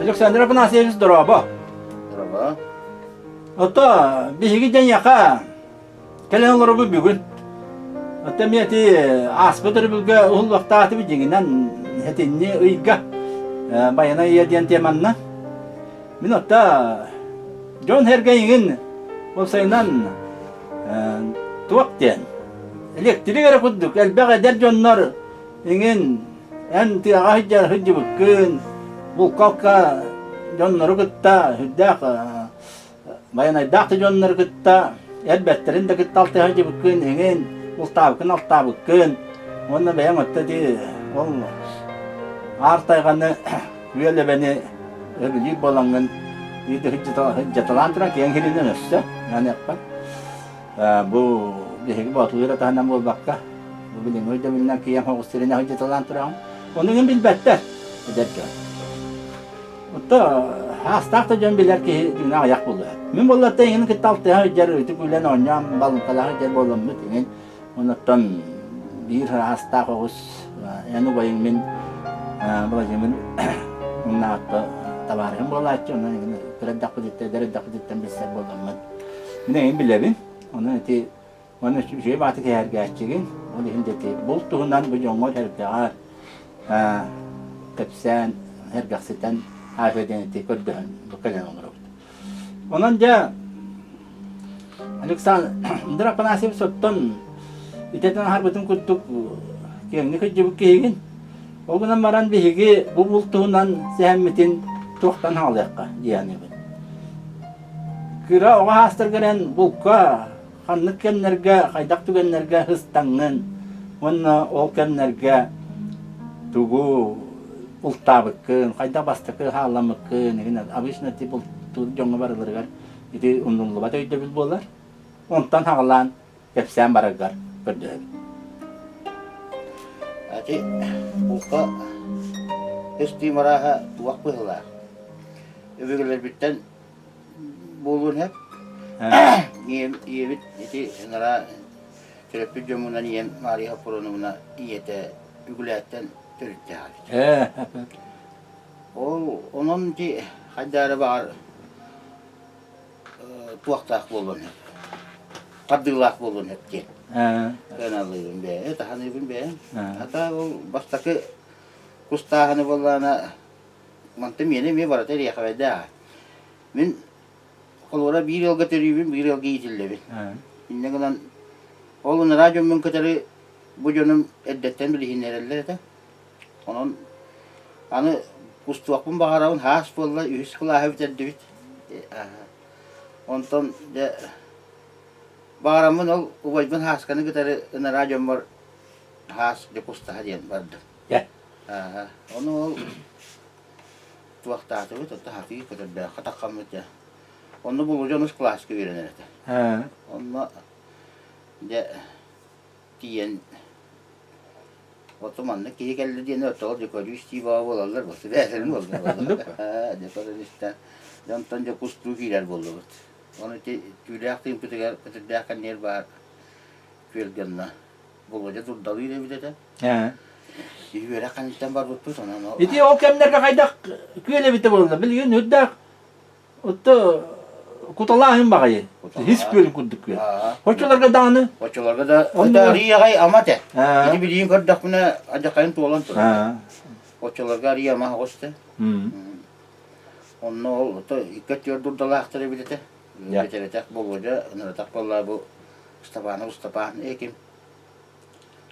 Александр Афанасьевич, дорообо. Дорообо. Ото биһиги дьэньэхэ кэлэн олоробут бүгүн. Ото эмиэ ити ааспыт өрөбүлгэ уһуллуохтаатыбыт дьиҥинэн этинни ыйга Байанай ыйа диэн теманна. Мин отто дьон сэргэйигин уопсайынан туох диэн электрик эрэ курдук элбэх эдэр дьоннор Иҥин эн тыаҕа сылдьар сылдьыбыккын, булка-алка дьоннору кытта сүрдээх байанайдаах да дьоннору кытта эрбэттэрин да кытта алтыһа сылдьыбыккын, иҥин бултаабыккын алтаабыккын уонна бэйэҥ отто ити ол аар тайҕаны күөл эбэни сөбүлүүр буолаҥҥын сылдьыталаан туран киэҥ сиринэн өссө аныахпар Бу биһиги Боотулуур атаһынан буолбакка, бу билиҥҥи өйдөбүлүнэн киэҥ соҕус сиринэн сылдьыталаан тураҕын. Ону иҥин билбэттэр эдэр дьон. Отто аастаах да дьон билэр киһи дьиҥнээх аҕыйах буолуо. Мин буолларта иҥин кытта алтыһа сылдьар, ытык үлэн оонньоон балыҥкалаах сылдьар буоламмыт иҥин. Онуттан биир аастаах оҕус эн убайыҥ мин Владимир Умнаҕатта табаарыһым буолааччы, онон иҥин кыра эрдэхпититтэн, эдэр эрдэхпититтэн билсэр буоламмыт. Мин эйигин билэбин, онон ити уонна үчүгэй бааты кэһэргээччигин, ол иһин да ити булт туһунан бу дьоҥҥор эргэҕэр кэпсээн, эргэхситэн ааһыа диэн ити көрдөһөн бу кэлэн олоробут. Онон дьэ Александр Афанасьевич оттон итэтин аһарбытын курдук киэҥник сылдьыбыт киһигин. Ол гынан баран биһиги бу булт туһунан сэһэммитин туохтан хаалыахха диэханыбын. Кыра оҕо саастаргар эн булка ханнык кэмнэргэ, хайдах түгэннэргэ ыстаҥҥын уонна ол кэмнэргэ тугу бултаабыккын, хайдах бастакы хаалламмыккын, игин обычно ити бултуур дьоҥҥо барыларыгар ити умнуллубат өйдөбүл буолар. Онтон хаҕалаан кэпсээн бараргар көрдөһөбүт. Ати булка көстүүм арааһа туох быһыылаах. Өбүгэлэрбиттэн буолуон сөп. Ийэм, ийэбит ити ынараа төрөппүт дьоммунан ийэм Мария Хоппуруоновна ийэтэ Үгүлээттэн төрүттээх эбит. Ол онон ити хайда эрэ баҕар туохтаах буолуон сөп. Тардыылаах буолуон сөп диэн. Ыаналыыбын бэйэ, таһаныыбын бэйэм. Хата ол бастакы кустааһыны буоллаҕына Мантан миэнэ эмиэ барыта эриэхэбэйдээх. Мин холуора биир ыалга төрүүбүн, биир ыалга иитиллэбин. Инньэ гынан ол ынараа дьоммун кытары бу дьонум эрдэттэн билиһиннэрэллэр этэ. Онон аны кустуохпун баҕарабын, хаас буолла, үһүс кылааһы бүтэрдибит. Онтон дьэ баҕараммын ол убайбын Һаасканы кытары ынараа дьоммор хаас дьэ кустаһа диэн бардым. Ааһа, ону ол туохтаатыбыт, оттон хатыы көтөрдөөххө таххаммыт дьэ. Онно Болуодьа онус кылааска үөрэнэр этэ. Онно дьэ тиийэн ото маннык киһи кэллэ диэн ортоҕо дьэ көрүү-истии бөҕө буолаллар буолсу бэйэлэрин буоллар. Дьэ көрөн истэн дьэ онтон дьэ кустуу киирэр буоллубут. Ону ити түүлээх тыымпытыгар көтөрдөөх кэннигэр баар күөлгэ онно Болуодьа дурдалыыр эбит этэ. Үөрэх кэнниттэн барбыппыт, онон ол... Ити ол кэмнэргэ хайдах күөл эбитэ буолла? Билигин үрдээх отто куталааһын баҕайы. Хис күөл курдук күөл. Оччолорго даҕаны Оччолорго да арый аҕай ама этэ. Ити билигин көрдөхпүнэ адьахайым туолан турар. Оччолорго арый ама оҕус этэ. Онно ол икки өттүгэр дурдалаахтар эбит этэ. Бэтэрэтэх Болуодьа, ыныратах буолла бу Степанов Ыстапаан э ким?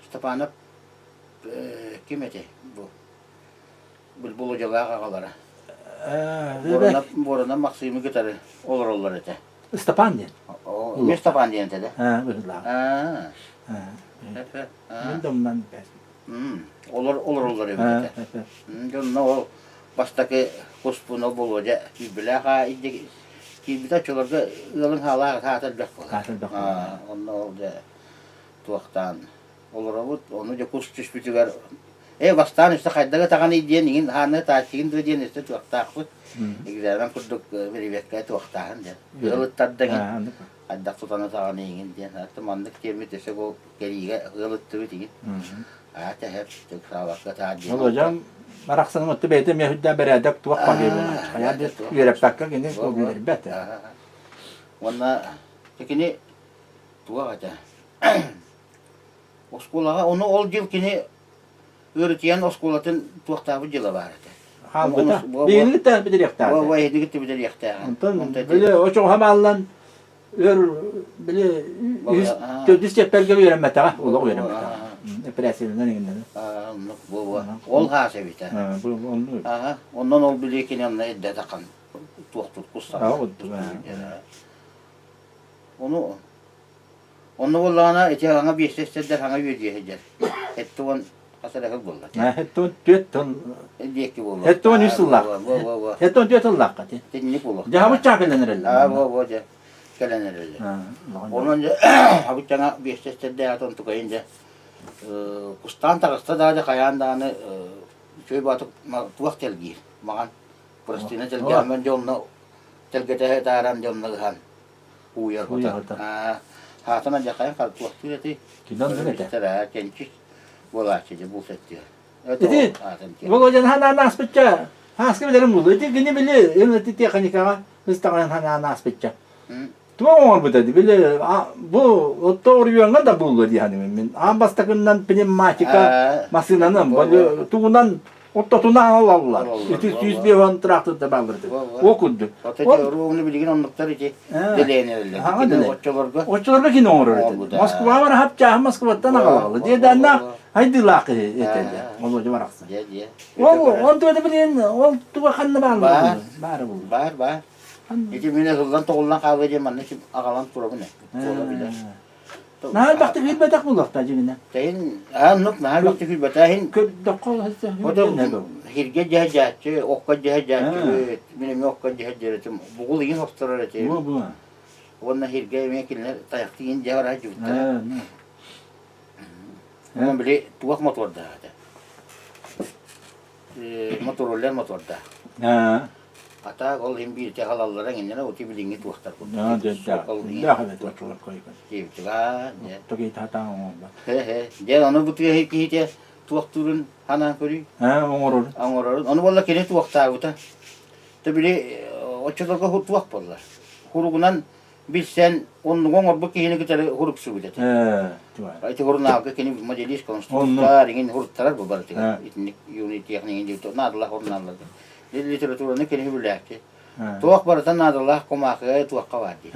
Степанов э, ким этэй бу? Болуодьалаах аҕалара. Буоранап, Буоранап Максимы кытары олороллор этэ. Ыстапаан диэн. Эмиэ Ыстапаан диэн этэ да? Быһыылаах. Мин да умнан Олор олороллор эбит этэ. Дьонно ол бастакы куспуна Болуодьа киирбилээх аа киирбитэ оччолорго ыалыҥ хаалаах хаата элбэх буолар. Онно ол дьэ туохтаан олоробут, ону дьэ кус түспүтүгэр ээ бастаан өссө хайдах ытаҕаный диэн иҥин хааны ытааччыгын дуо диэн өссө туохтаахпыт. Экзамен курдук бирибиэккэ туохтааһын диэн. Ыал ыттарда иҥин хайдах тутан ытаҕаный иҥин диэн. Аты маннык диэммит өссө бу кэриигэ ыал ыттыбыт иҥин. Аа тэһэп, саалакка ытаар диэн. Болуодьам. Барахсаның отто бэйэтэ эмиэ үрдээн бэрээдэк туох баар буолааччы. Хайаан да үөрэппэккэ кини үөрбэт. Уонна кини туох этэ оскуолаҕа ону ол дьыл кини ыарытыйан оскуолатын туохтаабыт дьыла баар этэ. Хаалбыта. Биһигини кытта бүтэриэхтээх. Во эһигини кытта бүтэриэхтээх. Онтон били очоҕо бааллан өр били үһүс төрдүс чэппэргэ үөрэммэтэҕэ, олох үөрэммэтэҕэ. Эпэрээссийэлэнэн иҥиннэнэ. Оннук бу ол хаас эбитэ. Оннон ол били кини онно эрдэ тахан туохтур куссаҕа. Ону Онно буоллаҕына ити аҥа биэстэ истэрдэр хаҥа үөдүйэ сылдьар. Этте уон хас эрэ сыл буолла. Этте уон түөрт тон диэки буолуо. Этте уон үс сыллаах. Этте уон түөрт сыллаахха ти. Итинник буолуо. Дьэ хабыччаа кэлэн эрэллэр. Аа бу бу дьэ кэлэн эрэллэр. Онон дьэ хабыччаҥа биэстэ истэрдээх атын тукайын дьэ кустаан таҕыста да дьэ хайаан даҕаны үчүгэй баатык туох тэлгиир маҕан простына тэлгээмэн дьэ онно тэлгэтэ тааран дьэ онно ыһан Ууйар Ууйар Хаатана дьахайан туохтуур этэй? Кинон этэ. Кэнчик буолааччы дьэ булт эттиэр. Ити Володя ханаан ааспычча ааска билэрим булу. Ити кини били ын ити техникаҕа ыстаҕынан ханаан ааспычча. Туох оҥорбута били бу отто оройуоҥҥа да булла дии саныыбын мин. Аан бастакыннан пневматика массыынаны тугунан Оттотуна алаллар. Ити 150 тракторда бааллар этэ. О курдук. Оруону билигин оннуктар ити дэлээнэрэллэр. Оччолорго Оччолорго кини оҥорор этэ. Москва бар хапчааһы Москваттан аҕалалла. Диэданна хайдыылаах киһи этэ. Володя барахсан. Ол он туода билигин ол туга ханна бааллар? Баар бул. Баар баар. Ити мин ыллан тоҕуллан хаалла диэн манна аҕалан турабын. Буола билэр. Наһаа элбэхтик күүрбэтэх буолуохтаа дьиҥинэ. Тэйин оннук наһаа элбэхтик күүрбэтээһин. Көрдөххө Хиргэ дьэһэ окко дьэһэ дьээччи мин эмиэ окко дьэһэ дьэрэтим бугул игин охторор этим. Бу бу. Уонна хиргэ эмиэ кинилэр тайахты игин дьэ бараа дьубуттара. Онон били туох мотордаах этэ. Мотороллер мотордаах. А ол иһин биирдэ халаллара иҥиннэрэ ути билиҥҥи туохтар курдук. Дьэ ону бу тыаһы киһитэ туохтуурун ханаан көрүй? Оҥорорун. Оҥорорун. Ону буолла кини туохтаабыта. Тэ били оччолорго туох буолла? Хуругунан билсэн оннугу оҥорбут киһини кытары хуруксубут этэ. Ити хурунаалга кини моделист конструктор иҥин хуруттарар бу барытыгар. Итинник юный техник диэн наадалаах хурунаалларга. Литератураны кини билээччи. Туох барыта наадалаах кумаахыга туохха баар дии.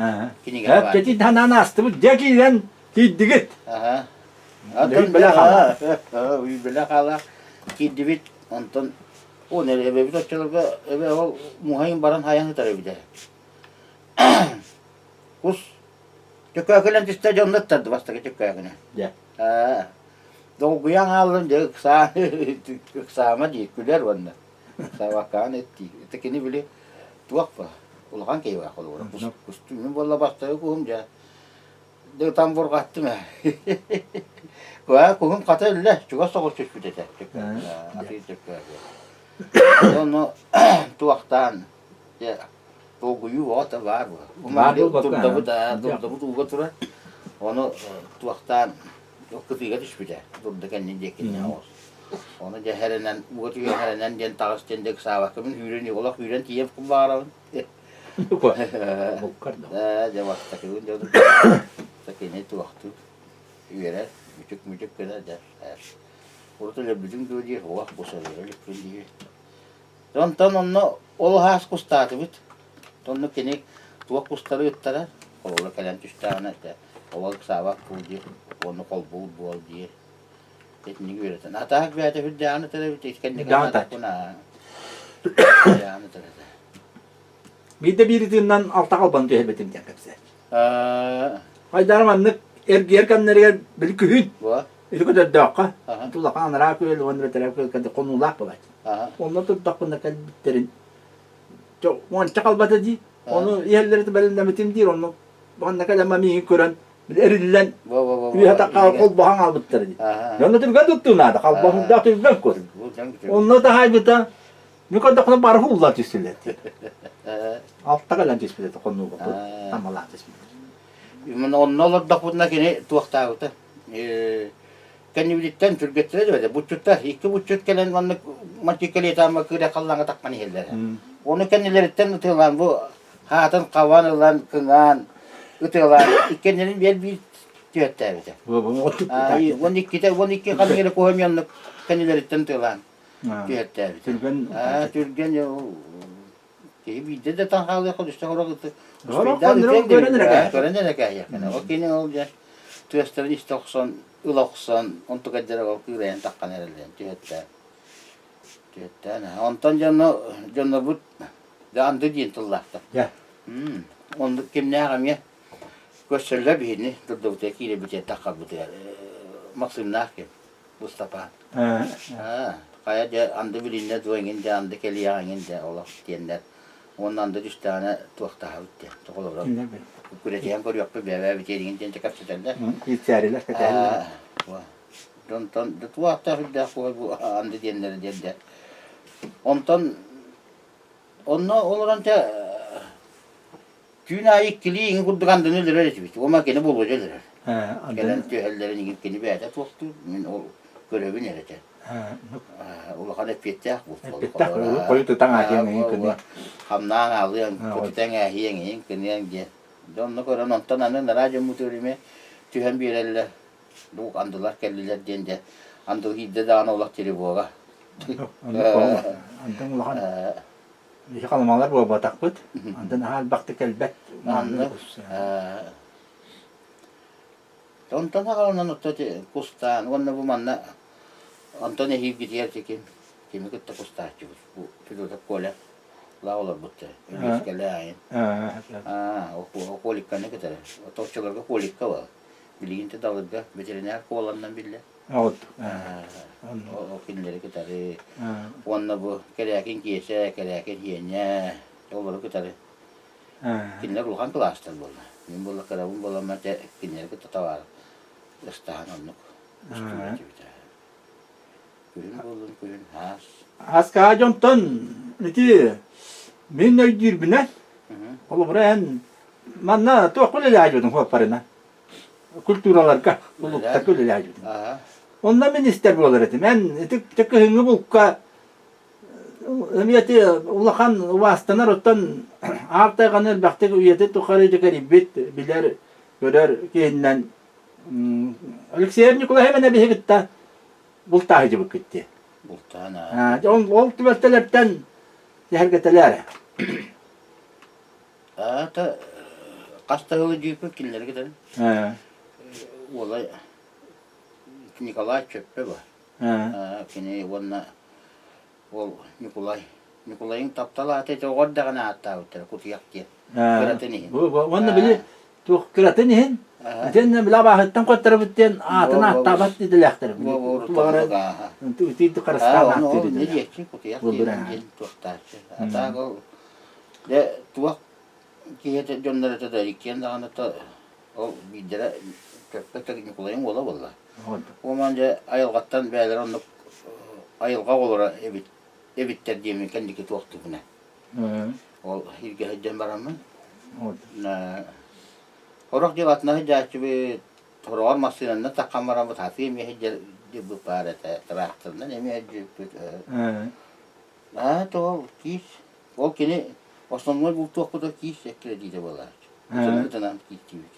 Кинигэ баар. Кэти ханаан астыбыт дьэ киирэн киирдигит. Аха. Атын хаала. Үйбэлэ хаала киирдибит. Онтон он эбэбит оччолорго эбэ ол муһайын баран хайан ытар эбитэ. Кус төкөөкүнэн түстэ дьонно ыттарды бастакы төкөөкүнэ. Дьэ. Долгуйан хааллым дьэ ыксаа ыксаама дии күлэр уонна. Савакаан эттии. Это кини били туох ба улахан киһи баа холобура. Кустуҥҥун буолла бастакы куһум дьэ. Дьэ ытан бурҕаттым ээ. Куһа куһум хата иллэ чугас соҕус түспүт этэ. Атыы төккөөбү. Ону туохтаан дьэ долгуйуу оҕото баар буо. Турдабыт турдабыт ууга турар. Ону туохтаан кытыыга түспүтэ. Турда кэннин диэкиннэ оҕус. Ону дьэ хэрэнэн, ууга түһэн хэрэнэн диэн таҕыс диэн дьэ ыксаабаккабын үүрэн олох үүрэн тиийэн баҕарабын. Буккар да. Ээ, дьэ бастакыбын дьэ кини туохтуур үөрэр, мүчүк-мүчүк гынар дьэ. Урут өлөрбүтүҥ дуо диир, уох бу сылыра иликпин диир. Онтон онно ол аһаас кустаатыбыт. Онно кини туох кустары ыттарар, холобура кэлэн түстэҕинэ этэ, ол ыксаабат кул диир, уонна холбуур буол диир. Итинник үөрэтэн. Атаак бэйэтэ үрдээҕин ытар эбит, ити Даҕан ытар этэ. Биирдэ биир ытыыннан алта халбан түһэрбитим диэн кэпсээччи. Хайдара маннык эргийэр кэмнэригэр били күһүн ити көтөрдөөххө тулахан анараа күөл уонна бэтэрээ күөл хонуулаах буолааччы. Онно турдахпына кэлбиттэрин уонча халбата дии. Ону иһэллэрин бэлэмнэммитим диир, онно манна кэлэн миигин көрөн эриллэн үөһэ тахха холбоһон хаалбыттар дии. Онно түргэн туттуу наада, холбоһундаах түргэн куотун. Онно таһайбыта, Мин көрдөхпүнэ бары ууллан түстүлэр дии. Алта кэлэн түспүт этэ хонууга тамалаах түспүт. Онно олордохпутуна кини туохтаабыта. Кэннибититтэн түргэттэрэ да буччуттар икки буччут кэлэн маннык мантикалетаама кыыра халлааҥҥа таххан иһэллэрэ. Ону кэннилэриттэн ытыалаан бу хаатын хабан ылан кыҥаан ытыалаан иккиэннэрин биэр биир түөттээбитэ. 12-тэ 12 ханнык эрэ куһаҕан кэннилэриттэн ытыалаан түөттээбитэ. Түргэн түргэн Киһи биирдэ да таҥ хаалыахха түстэ сорох ыты Сорох көрөн эрэ кээһиэх. Көрөн эрэ кээһиэххинэ. Ол кини ол дьэ тыастарын истэ охсон, ыла охсон, онтукайдара ол кыырайан таххан эрэллэрин түһэттээн. Түһэттээн. Онтон дьоно дьоннорбут дьэ анды диэн тыллаахтар. Дьэ. Оннук кимнээх эмиэ көрсөллөр биһини турдубутугар киирэбитигэр таххарбытыгар Максимнаах ким Ыстапаан. Хайа дьэ анды билиннэ дуо эҥин дьэ анды кэлиэҕэ эҥин дьэ олох диэннэр уонна анды түстэҕинэ туохтаһабыт диэн тоҕолоро күрэтиһэн көрүөхпүт бэбээ эҥин диэн кэпсэтэллэр. Киирсээрилэр кэтэһэллэр. Онтон туохтаах үрдээх буолар бу анды диэннэрэ диэн дьэ. Онтон онно олорон дьэ Түүн аайы иккилии иҥин курдук андыны өлөрөр этибит. Уома кини Болуодьа өлөрөр. Кэлэн түһэллэрин иҥин кини бэйэтэ туохтуур, мин ол көрөбүн эрэ этэ. Улахан эппиэттээх булт. Эппиэттээх хойутутаҥ аатыаҥ иҥин кыныаҥ. Хамнаан аалыаҥ, көтүтэн ээһиэҥ иҥин кыныаҥ диэн. Дьэ онно көрөн онтон аны нараа дьоммут өрүмэ түһэн биэрэллэр. Бу андылар кэллилэр диэн дьэ андыл киирдэ даҕаны олох тревога. Андын улахан Биһи халымалар буолбатахпыт. Антон аһаа элбэхтик кэлбэт. Маннык. Онтон аҕалынан отто кустаан уонна бу манна онтон эһиилгитигэр ким кими кытта кустааччыбыт бу Федотов Коля лаа олорбуттар Өлүөскэлэ айын аа Коликканы кытары оччолорго Коликка буол билигин далырга ветеринар Коланнан биллэр От. Ол кинилэри кытары уонна бу Кэрээкин Киэсэ, Кэрээкин Иэнньэ олору кытары кинилэр улахан кылаастар буолла. Мин буолла кырабын буоламмар дьэ кинилэри кытта табаар ыстаһан оннук устуур этибит. Күһүн буоллун күһүн аас. Аскаа дьонтон ити мин өйдүүрбүнэн холобура эн манна туох үлэлээбитин хуоппарынан культураларга кулууптарга үлэлээбитим. Онно мин истэр буолар этим. Эн ити кыһыҥҥы булка эмиэ ити улахан убаастанар оттон аар тайҕаны элбэхтик үйэтин тухары дьэкэрийбит билэр көрөр киһиннэн Алексеев Николаев эмэ биһи кытта бултааһыдьыбыккыт дии. Бултаан Ол, ол түбэлтэлэртэн сэһэргэтэлээр. Аата хас да сылы дьииппит кинилэри кытары. Уола Николай Чөппө бар. Кини уонна ол Ньукулай. Ньукулайыҥ таптал аата ити оҕо эрдэҕинэ ааттаабыттара Кутуйах диэн. Кыратын иһин. Уонна били туох кыратын иһин итиэннэ били абааһыттан куоттарабыт диэн аатын ааттаабат идэлээхтэр. Итиитик харыстаан ааттыыр идэлээх. Кутуйах диэн туохтааччы. А так ол Дьэ, туох киһи дьоннор этэ да иккиэн даҕаны то ол биирдэрэ Чөппө Ньукулайым уола буолла. Уоман дьэ айылҕаттан бэйэлэрэ оннук айылҕа оҕолоро эбит эбиттэр диэммин кэнники туохтуубуна. Ол илгэ сылдьан бараммын сорох дьыл атына сылдьааччыбыт, сороҕор массыынанан таххан бараммыт сатыы эмиэ сылдьар дьылбыт баар этэ, тыраахтарынан эмиэ сылдьыбыппыт. Аа, тоҕо киис Ол кини основной бултуохпутугар киис эккирэтиитэ буолааччы. Ытынан кииртиибит.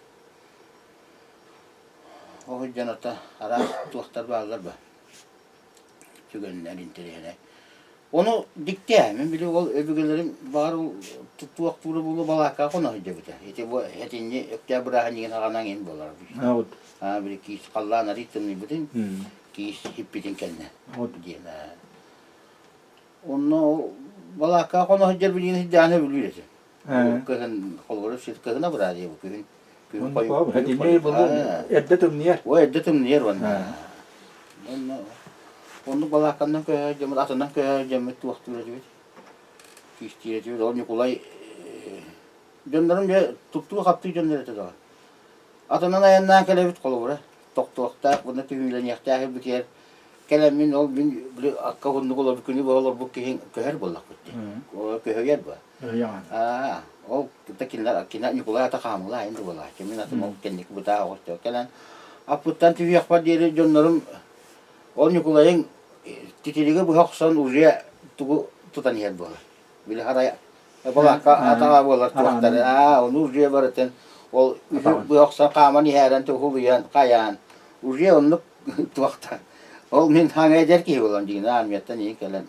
Ол дьон ата араас туохтар бааллар ба. Түгэннэр интэриэһинэй. Ону диктээ, мин били ол өбүгэлэрим баҕар ол туохтуура буолуо балаакка хоно сылдьыбыта. Ити бу этинни Өктөөп бырааһынньыгын аҕанаҥ ин буолар. Аа, били киис халлаан арый тымныйбытын, киис хиппитин кэннэ диэн. Онно ол балаакка хоно сылдьар билигин сылдьааны сөбүлүүр этим. Кыһын холобура сир кыһына быраа диэбит күһүн күһүн хойут эрдэ тымныйар. Ой эрдэ тымныйар уонна. Онно оннук балаакканан көһө дьоммут атынан көһө дьоммут туохтуур этибит. Киистиир этибит. Ол Ньукулай дьоннорум дьэ туттуу-хаптыы дьоннор этэ даҕаны. Атынан айаннаан кэлэбит холобура тохтуохтаах уонна түһүүлэниэхтээх ирбитигэр кэлэммин ол мин били акка уһуннук олорбут күнү быһа олорбут киһи көһөр буоллахпыт дии. Көһүйэр буо. Аа, ол кытта кинилэр кини Ньукулай ата хаамыла айын да буолааччы. Мин атым ол кэнники бытаа оҕустуга кэлэн аппыттан түһүөхпэр диэри дьоннорум. Ол Ньукулайыҥ титириги быһа охсон уже тугу тутан иһэр буолар. Били харай балаакка атаҕа буолар туохтары. Аа, ону уже барытын ол быһа охсон хааман иһээрэн туһулуйан хайаан уже оннук туохтан. Ол мин хаҥа эдэр киһи буолан дьиҥинэ армияттан иһин кэлэн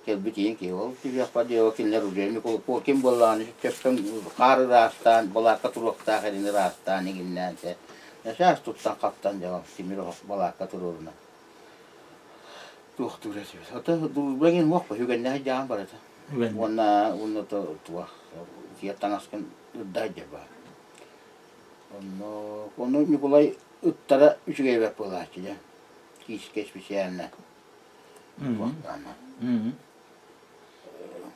кэлбит иһин киһи ол түһүөхпэр диэри кинилэр уже Николай ким буоллаҕына сөптөн хаар ыраастаан балаакка туруохтаах эрин ыраастаан иҥиннээн сэ начаас туттан хаптан дьэ тимир оһох балаакка туруоруна туохтуур этибит ото дружба иҥин уох үгэннээх дьаам барыта уонна уонна туох утуйар таҥаскын ырда сылдьар баар онно ону Ньукулай ыттара үчүгэй эбэт буолааччы дьэ киискэ специально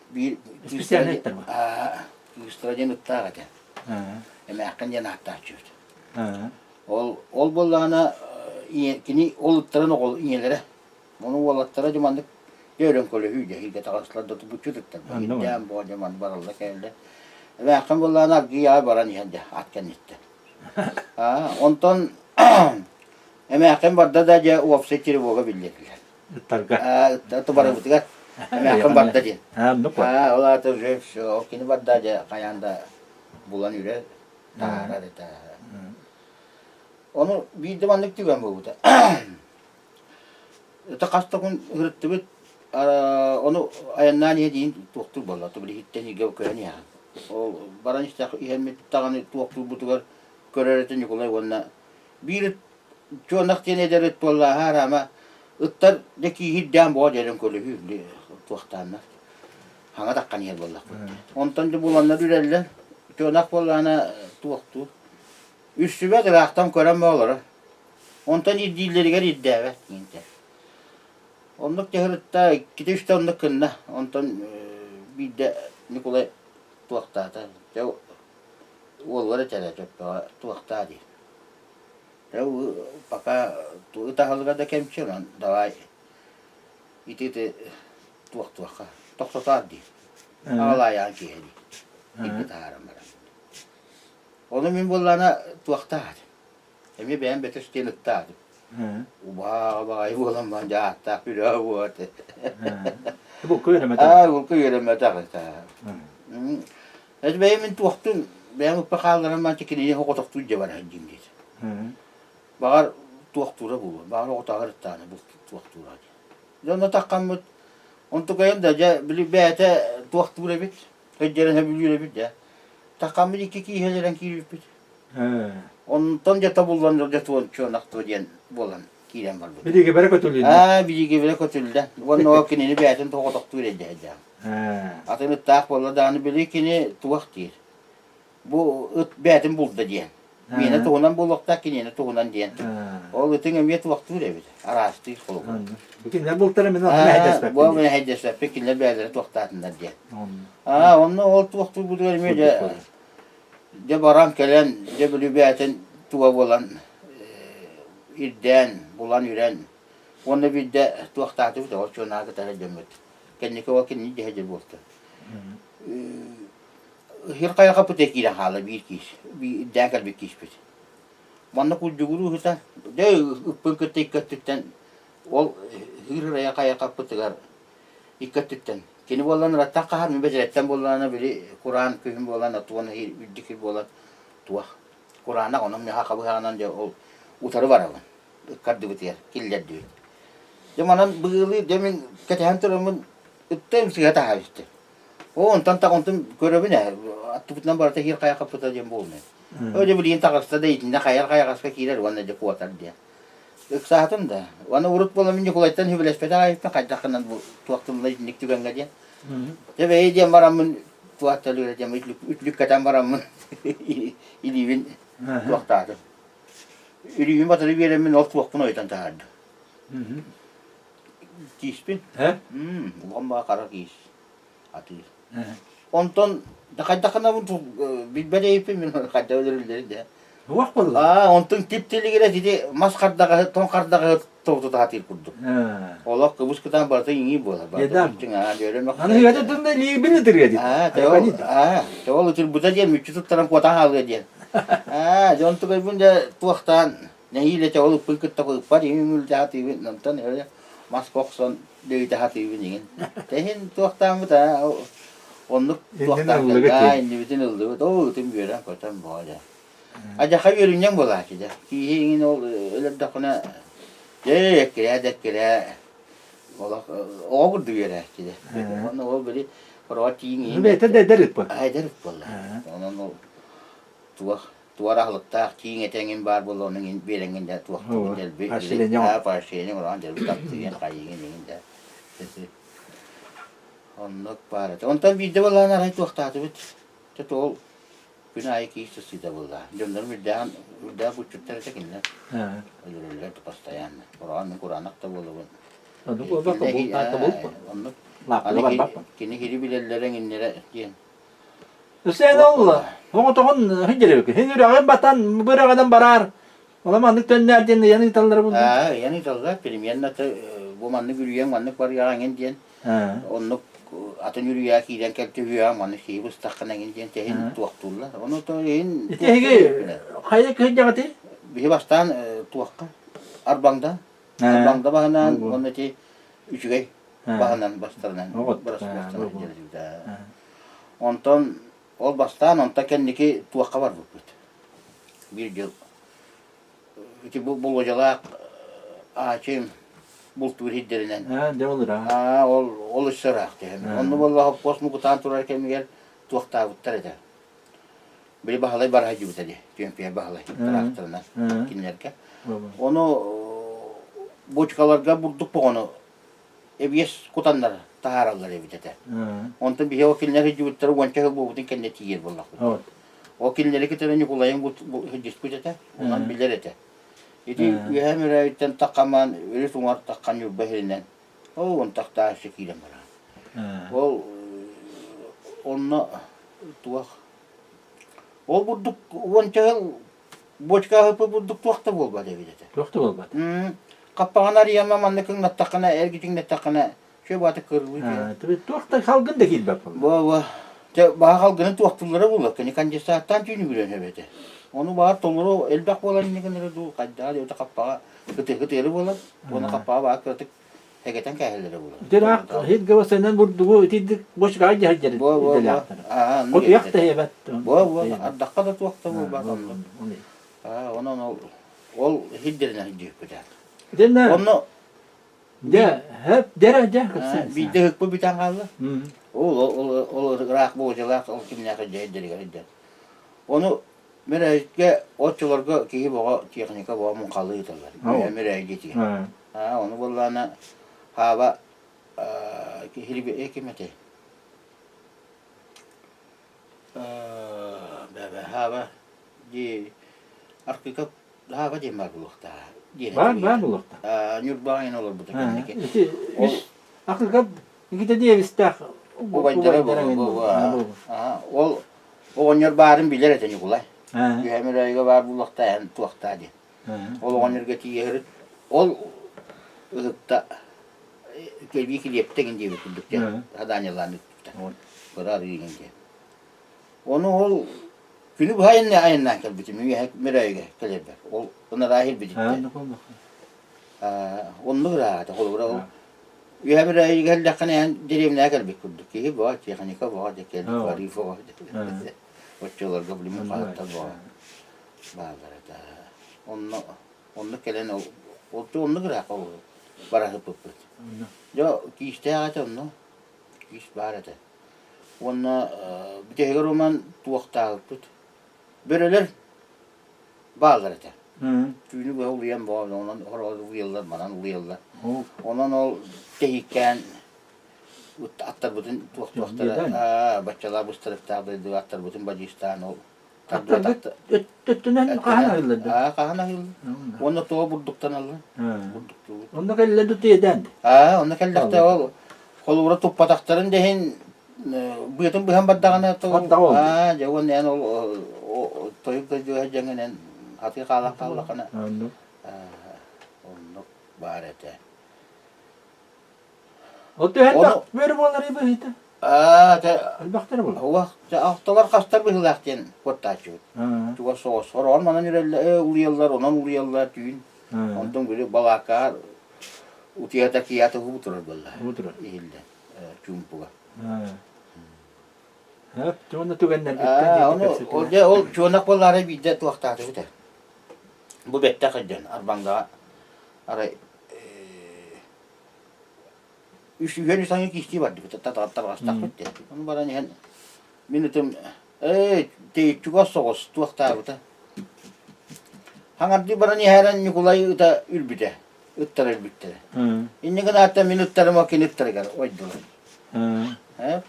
Биир Специальный ыттар Кыыстара диэн ыттаах этэ. Эмээххин диэн ааттааччыбыт. Ол ол буоллаҕына кини ол ыттарын оҕол ийэлэрэ. Ону уолаттара дьэ маннык дьэ өрөн көлөһүү дьэ иһиргэ таҕыстылар да тупуччу ыттар. Ирдээн буо дьэ манны баралла кэллэ. Эмээххин буоллаҕына аргыый аҕай баран иһэн дьэ ат кэнниттэн. Онтон Эмээххин барда да дьэ уопсай тревога биллэрдилэр. Ыттарга. Аа, барыбытыгар эмээххин барда диэн. Аа, оннук Аа, ол аата уже все, кини барда дьэ хайаан да булан үрэр, таһаарар этэ. Ону биирдэ маннык түгэн буолбута. Это хас да күн ырыттыбыт, ону айаннаан иһэ диин туохтуур буолла, то билиһиттэн иһгэ көһөн иһэҕин. Ол баран истэх иһэммит даҕаны туохтуурбутугар көрөр этэ Ньукулай уонна Биир чуонах диэн эдэр ыт буоллааһа араама ыттар дьэ кииһирдээн боҕо дьэрэн көлөһүү туохтааннар хаҥа таххан иһэр буоллахпыт. Онтон дьэ буланнар үрэллэр. Чуонах буоллаҕына туохтуур. Үссүбэт ыраахтан көрөн олорор. Онтон ирдииллэригэр ирдээбэт диэнтэ. Оннук дьаһырытта иккитэ үстэ оннук гынна. Онтон биирдэ Ньукулай туохтаата. Дьэ уоллара этэрэ чөппөҕө туохтаа дии. Пока ытаһалыга да кэмчи онон давай ити ити туохтуохха тохтотоор дии. Аҕалаайаҕын киэһэ дии. Илдьи таһааран баран. Ону мин буоллаҕына туохтаах Эмиэ бэйэм бөтөс диэн ыттаатым. Убааҕа баҕайы буолан баран дьэ ааттаах үрээ буолат. Булка үөрэммэтэх. Аа, булка үөрэммэтэх этэ. Это бэйэм мин туохтун бэйэм ыппа хаалларан баран кинини оҕотохтуу дьэ бара сылдьым диэтэ. Баҕар туохтуура буолуо, баҕар оҕотоҕор ыттааны бу туохтуура диэн. Дьэ онно таххаммыт онтукайым да дьэ били бэйэтэ туохтуур эбит, өйдөрөн сөбүлүүр эбит дьэ. Таххаммыт икки кииһэлэрэн киирбиппит. Онтон дьэ тобуллан дьэ чуонахтуо диэн буолан киирэн барбыт. Бириигэбэрэ көтүлүннэ. Аа, бириигэбэрэ көтүллэ. Уонна ол кинини бэйэтин тоҕотохтуур эдьээдьээн. Атын ыттаах буолла даҕаны били кини туох диир. Бу ыт бэйэтин булда диэн. Миэнэ туһунан буолуохтаах, киниэнэ туһунан диэн. Ол ытыҥ эмиэ туохтуур эбит. Араастыыр холобура. Кинилэр бултара мин мэһэйдэспэппин. Бу мэһэйдэспэппин, кинилэр бэйэлэрэ туохтаатыннар диэн. Аа, онно ол туохтуурбутугар эмиэ дьэ Дьэ баран кэлэн, дьэ бүлүбээтин туга буолан ирдээн, булан үрэн уонна биирдэ туохтаатыбыт ол чуонаа кытары дьоммут. Кэнники ол кинини дьэһэ буолта. Ыһыр хайаха пыта киирэн хаала биир киис, ирдээн кэлбит кииспит. Манна курдьугуруу ыһыта, дьэ ыппын кытта икки өттүттэн ол ыһыыр ырайа хайахаппытыгар икки өттүттэн Кини буоллан ыраттан хаһар, мин бэдьэрэттэн буоллаҕына били кураан күһүн буолан отуон үрдүк сир буолан туох кураанах онон миэхэ хабыһаҕынан дьэ ол утары барабын ыккардыбытыгар киллэрдибит. Дьэ манан быылыы дьэ мин кэтэһэн тураммын ыттым сыыһа таһаабыстым. Оо онтон так онтон көрөбүн ээ аттыбытынан барыта иһир хайа хаппыта диэн буолунай. Оо дьэ билигин таҕыста да итиннэ хайар хайаҕаска киирэр уонна дьэ куотар диэн. Ыксаатым да. Уонна урут буола мин Ньукулайтан сөбүлэспэтэх айыппын хайдах гынан бу туох тылла итинник түгэҥҥэ диэн. Дьэ бэйи диэн бараммын туох төлүүрэ диэн үтлүккэтэн бараммын илиибин туохтаатым. Илиибин батары биэрэммин ол туохпун ойутан таһаардым. Кииспин. Улахан баа хара киис. Атыыр. Онтон да хайдаххына билбэт эйиппин мин хайда өлөрүллэрин дэ. Туох буолла? Аа, онтон тип-тилигирэ ити мас хардаҕаһы, тоҥ хардаҕаһы тобутутаатыыр курдук. Олох кыбыс кытаан барыта иҥии буолар. Едам. Аны ыата тында лиибин ытырыа дит. Аа, аа, ол ытырбыта диэн мүччү туттаран куотан хаалыа диэн. Аа, дьон тугайбын дэ туохтаан. Нэһиилэ ол ыппын кытта ыппар иҥин үлдьаатыыбын, онтон өрө маска охсон дөйүтэ иҥин. Тэһин туохтааммыт аа оннук туохтаан аа иннибитин ыллыбыт. Оо ытым үөрэн көтөн боо дьэ. Адьаха үөрүнньэҥ буолааччы дьэ. Кииһи иҥин ол өлөрдөххүнэ дьэ эккирээ да эккирээ олох оҕо курдук үөрээччи дьэ. Онно ол били хороҕо тииҥ иһин Бэйэтэ да эдэр ыт буолла. Эдэр ыт буолла. Онон ол туох туора аһылыктаах тииҥ этэҥин баар буолла ону иҥин биэрэҥҥин дьэ туохтугун дэлби Поощрение поощрение оҥороон дэлби таптыгын хайыгын иҥин дьэ оннук баар этэ онтон биирдэ буоллаҕына арай туохтаатыбыт чэ ол күн аайы киис сыстыыта буолла дьоннорум үрдээҕин үрдээх буччуттар этэ кинилэр өлөрөллөр постоянно кураан мин кураанах да буолабын Оннук буолбакка бултаата булпун оннук лааппыга барбаппын кини кири билэллэрэ иҥиннэрэ диэн Сен ол оҕотоҕун хиндеребек. Хин үрэҕин батан быраҕынан бараар. Ола маннык төннөр диэн ыйан ыыталлара булду. Аа, ыйан ыыталлар. Примерно бу маннык үрүйэҥ маннык барыаҕа эҥин диэн. Оннук атын үрүйэ киирэн кэлтүһүөҕэ маннык киһи быстаххына эҥин диэн тэһин туохтууллар. Ону то иһин Ити эһиги хайа кыһыдьаҕыты? Биһи бастаан туохха Арбаҥда. Арбаҥда баһынан уонна ити үчүгэй баһынан бастарынан бырастынан Онтон ол бастаан онтон кэнники туохха барбыппыт. Биир дьыл ити бу Болуодьалаах Аачым бултуур сирдэринэн. Аа, дьэ ол ыраах. Аа, ол ол өссө ыраах түһэн. Онно буолла хоппуос мукутаан турар кэмигэр туохтаабыттар этэ. Били Баһылай бара сылдьыбыта дии, Түөмпүйэ Баһылай тыраахтарынан кинилэргэ. Ону бочкаларга бурдук боҕону эбиэс кутаннар таһаараллар эбит этэ. Онтон биһиги ол кинилэр сылдьыбыттара уонча сыл буолбутун кэннэ тиийэр буоллахпыт. Ол кинилэри кытары Ньукулайым сылдьыспыт этэ, онон билэр этэ. Ити Үөһээ Мөрөөйүттэн таххамаан өрүс уҥар таххан Ньурба сиринэн ол онтахтааччы киирэн баран. Ол онно туох ол бурдук уонча сыл бочка аһыппыт бурдук туох да буолбат эбит этэ. Туох да буолбат. Хаппаҕын арыйама манна кыҥнаттаххына, эргитиҥнэттэххинэ, чө бааты кырылыы түһэр. Туох да халгын да киирбэт буолла. Бу бу Дьэ баһа халгыны туохтууллара буолла, кини конденсаттаан түүнүгүрэн эбэтэ. Ону баар толору элбэх буолан инньэ гынара дуу, хайдаҕа диэбитэ хаппаҕа ытыары буолар, уонна хаппаҕа баар кыратык эгэтэн кээһэллэрэ буолар. Дираак хиргабасынан бурдугу итирдик бочкаҕа дьаһайдьар идэлээхтэр. Хотуйах да эбэт. Бу бу ардахха да туох да буолбат онно. Онон ол ол хирдэринэн сылдьыһыппыта. Дэнэ Онно дьэ хэп дэрэ дьэ кэпсээн. Биирдэ ыһыкпыт бүтэн хаалла. Ол ол ол ыраах буолдьалаах ол кимнээх дьэһиддэригэр сылдьар. Ону Мөрөөйүккэ оччолорго киһи боҕо техника боҕо муҥхалыы ыыталлар. Мөрөөй диэтигэр. Аа ону буоллаҕына Хаба киһи ким этэй? Бэбэ Хаба дии Аркыка Хаба диэн баар буолуохтаах. Баар баар буолуохтаах. Ньурбаҕа иһин олорбута кэнники. Ити үс Аркыка икитэ диэбистээх убайдара Ол оҕонньор баарын билэр этэ Ньукулай. Үһэ Мөрөөйгө баар буолуохтаа эн туохтаа диэн. Ол оҕонньорго тиийэ Ол ыһыкта кэлбии килиэптэ гин диэбит курдук диэн хадаанньалаан ыыппыта. Кыра арыы гин диэн. Ону ол күнү быһа айаннаан кэлбитим үөһэ Мөрөөйгө кэлэрбэр. Ол ынараа иһирбититтэн. Оннук ыраата холобура ол Үөһэ Мөрөөйгө кэллэххинэ эн дэриэбинэҕэ кэлбит курдук киһи боо техника боо дьэ кэлбит барыы боо оччолорго билим хаһыттар боо бааллар этэ онно онно кэлэн ол оннук ыраах ол бараһыппыппыт дьэ киистээх этэ онно киис баар этэ уонна бүтэһигэр роман туохтаабыппыт бөрөлөр бааллар этэ түүнү быһа улуйан боо онон хороҕор улуйаллар манан улуйаллар онон ол тэһииккээн аттарбытын туох-туохтара баччалаа быстарыктаах дойдуга аттарбытын бадьыыстаан ол Өттүнэн хаһан аһыыллар да? Аа, хаһан аһыыллар. Уонна тоҕо бурдуктаналлар? Бурдуктуубут. Онно кэллэ да тиэдээн. Аа, онно кэллэхтэ ол холуура туппатахтарын да иһин быатын быһан бардаҕына аа, дьэ уонна эн ол тойук дойдуга дьэҥинэн хатыы хаалан хааллаххына оннук баар этэ. Ол түһэн бөрө буолар быһыыта. Аа, те Элбэхтэрэ буолуо. Уох, алталар хастар быһыылаах диэн куоттааччыбыт. Чугас соҕус. Хороон манан үрэллэ, улуйаллар, онон улуйаллар түүн. Онтон били балаакаар утуйата кията уһуу турар буолла. Уһуу турар. Иһиллэн, чуумпуга. Уонна түгэннэрбиттэн Ону, дьэ, ол чуонах буоллаары биирдэ туохтаатыбыт ээ. Бу бэттэх дьон Арбаҥдаҕа арай үс үһүөн үс аҥы киистии бардыбыт тарҕастахпыт диэн. Ону баран иһэн мин ытым ээ тэйиччүгэ соҕус туохтаабыта. Хаҥардыы баран иһэрэн Ньукулай ыта үрбүтэ. Ыттара өлбүттэрэ. Инньэ гынааттан мин ыттарым кини ыттарыгар ойдулар. Ээ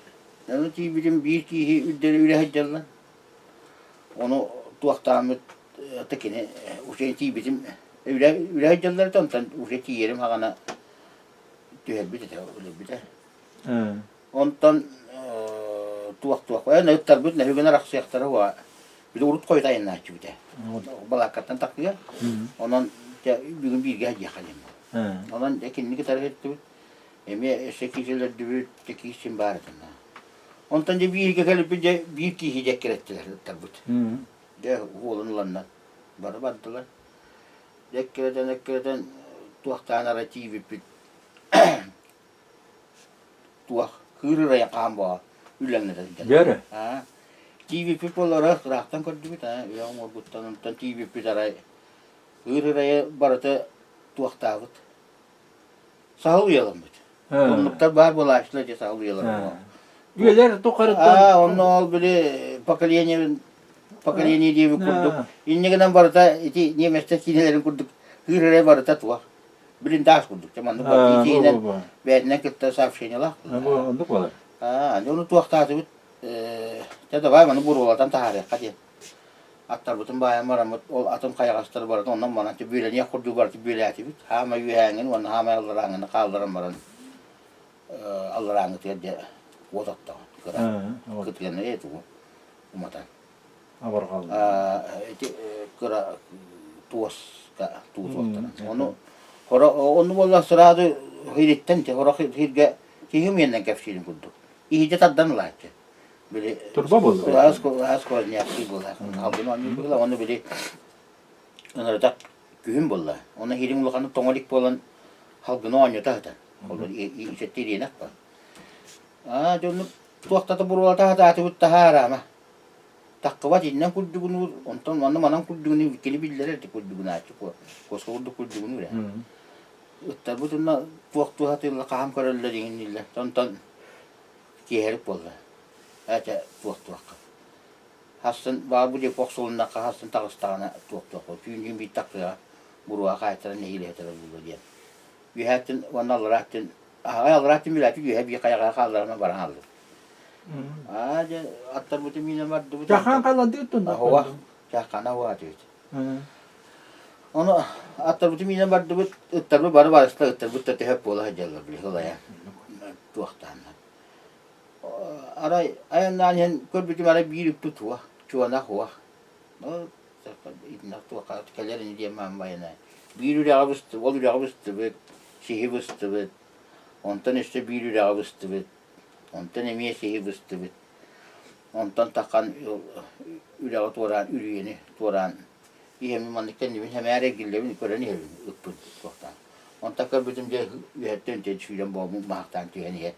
ону тиийбитим биир кииһи үрдэри үрэ сылдьаллар. Ону туохтааммыт это кини уже тиийбитим үрэ үрэ сылдьаллар этэ онтон уже тиийэрим хаҕана түһэрбит этэ өлөрбүтэ. Онтон туох-туох эн ыттарбыт нөһүгүн арахсыахтара уа били урут хойут айаннааччыбыт ээ. Балааккаттан тахсыа. Онон дьэ бүгүн бииргэ сылдьыахха диэн. Онон дьэ кинини кытары сыттыбыт. Эмиэ өссө киис өлөрдүбүт, дьэ киис син баар этэ. Онтон дьэ бииргэ кэлиппит дьэ биир кииһи дьэккирэттилэр ыттарбыт. Дьэ уолун ыланнар бары бардылар. Дьэккирэтэн эккирэтэн туохтаан ара тиийбиппит туох кыыр ырайан хаан буола үллэҥнэтэ сылдьар. Дьөрү. Аа тиийбиппит буоллара ыраахтан көрдүбүт аа үйэ оҥорбуттан онтон тиийбиппит арай кыыр ырайы барыта туохтаабыт саһыл уйаламмыт. Оннуктар баар буолааччылар дьэ саһыл уйалара. Үйэлэр тухарыттан Аа онно ол били поколение поколение диэбит курдук инньэ гынан барыта ити немецтэр киинэлэрин курдук кыыр эрэ барыта туох блиндаж курдук дьэ маннык итиинэн бэйэтинэн кытта сообщениелаах оннук буолар аа ону туохтаатыбыт дьэ давай маны буруолатан таһаарыахха диэн аттарбытын баайан бараммыт ол атын хайаҕастары барытын онон манан бүөлэниэх курдук барыты бүөлээтибит хаамай үөһээҥҥин уонна хаамай алларааҥҥыны хаалларан баран алларааҥҥытыгар дьэ уот оттоҕун кыра кытыаны тугу уматан Абырҕаллар. Ити кыра туоска туутуохтара. Ону хоро онну буолла сразу хириттэн хоро хиргэ киһи миэннэн кэпсиирин курдук. Иһдьэ тардан ылааччы. Били Турба буолла. Аас аас сквозняктыы буолла. Халгын оонньуур буолла. Ону били ынырытах күһүн буолла. Оны хириҥ улаханнык тоҥо илик буолан халгыны оонньото сытар. Ол исэтти ириэнэх ба. Аа дьоннук туохтата буруолата сатаатыбыт таһаараама. Таххыбат иннэн курдугунуур, онтон манна манан курдугунуур кини биллэрэр ити курдугунааччы куоска курдук курдугунуур ээ. Ыттарбыт уонна туох туоһатыылла хаһан көрөллөр иҥинниллэр. Онтон киэһэрик буолла. Этэ туох туохха. Хассын баар бу диэки охсулуннахха хассын таҕыстаҕына туох туох түүн биир тахсыаҕа буруоҕа хаайтаран нэһиилэ сытара буолуо диэн. Үөһээттэн уонна алларааттан аһаҕай алларааттан билээти үөһэ биир хайаҕа хаалларан баран хааллым. Аа дьэ аттарбытын миинэн бардыбыт. Чахаан хааллардыгыт Аһуа чаххана уаатыбыт. Ону аттарбытын миинэн бардыбыт, ыттарбыт бары барыста ыттарбыт да төһөп буола сылдьаллар били ылайа туохтааннар. Арай айаннаан иһэн көрбүтүм арай биир үппүт туох, чуонах уох. Итиннэх туохха кэлэр ини диэн маамайына. Биир үрэҕи быстыбыт, ол үрэҕи быстыбыт, сиһи быстыбыт, онтон өссө биир үрэҕи быстыбыт, онтон эмиэ сиһи быстыбыт. Онтон таххан үрэҕи туораан, үрүйэни туораан иһэммин маннык кэннибин сэмээр эргиллэбин көрөн иһэбин ыппын туохтаан. Онтон көрбүтүм дьэ үөһэттэн үтэн сүүрэн буолбут маһахтаан түһэн иһэр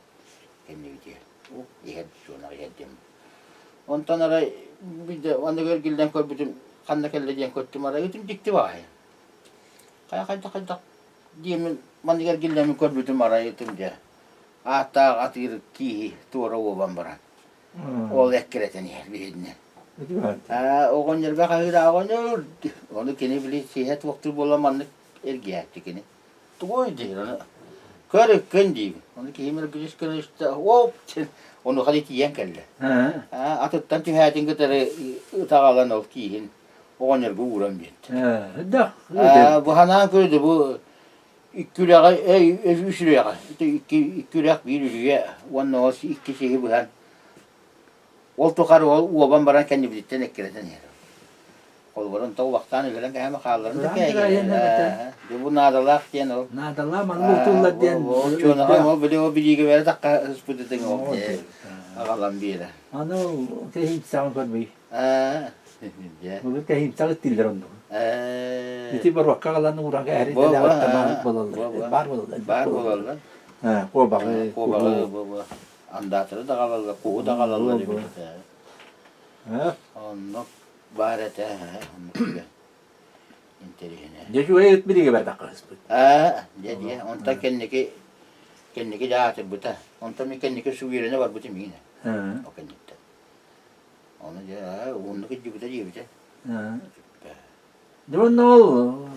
кэннибитигэр. Иһэр чуонах иһэр диэн. Онтон арай биирдэ аныгы эргиллэн көрбүтүм ханна кэллэ диэн көртүм арай ытым дьикти баҕайы. Хайа хайдах хайдах диэммин маннык эргиллэммин көрбүтүм арай ытым дьэ ааттаах атыыр кииһи туора уобан баран ол эккирэтэн иһэр биһиннэ. Оҕонньорго хаһыыра оҕонньор ону кини били сиһэ туохтуур буолан маннык эргийээччи кини. Тугуй диир ону көр ыккын диибин. Ону киһим эргичис гына истэ оп диэн онуоха да тиийэн кэллэ. Атыттан түһээтин кытары ытаҕалан ол кииһин оҕонньорго ууран биэрдэ. Бу ханаан көрдө бу икки үрэҕи үс үрэҕи икки икки үрэх биир үрүйэ уонна ол икки сиһи быһан ол тухары ол уобан баран кэннибититтэн эккирэтэн иһэр. Холобурун то убахтаан үлэлэн кэһэме хаалларын да кээгэр. Бу наадалаах диэн ол. Наадалаах манна утуллар диэн. Чуонаҕа ол били ол билиигэ бэрэ такка ыспытытыҥ ол аҕалан биэрэ. Аны ол кэһиимсэҕин көрбүй. Дьэ. Былыр кэһиимсэҕи иттиллэр оннук. Ити боруокка аҕалан ууран кэһэри баар буолаллар. Баар буолаллар. Баар буолаллар. Куобаҕы. Куобаҕы андаатары да аҕалаллар, куһу да аҕалаллар эбит. Оннук баар этэ оннук түгэн интэриэһинэй. Дьэ үчүгэй ыт бириигэ барбакка ыспыт. Аа, дьэ дьэ, онтон кэнники кэнники дьэ аатырбыта. Онтон мин кэнники сүгүөрэнэ барбытым иинэ. Ол кэнниттэн. Ону дьэ уһуннук илдьибитэ диэбитэ. Дьэ уонна ол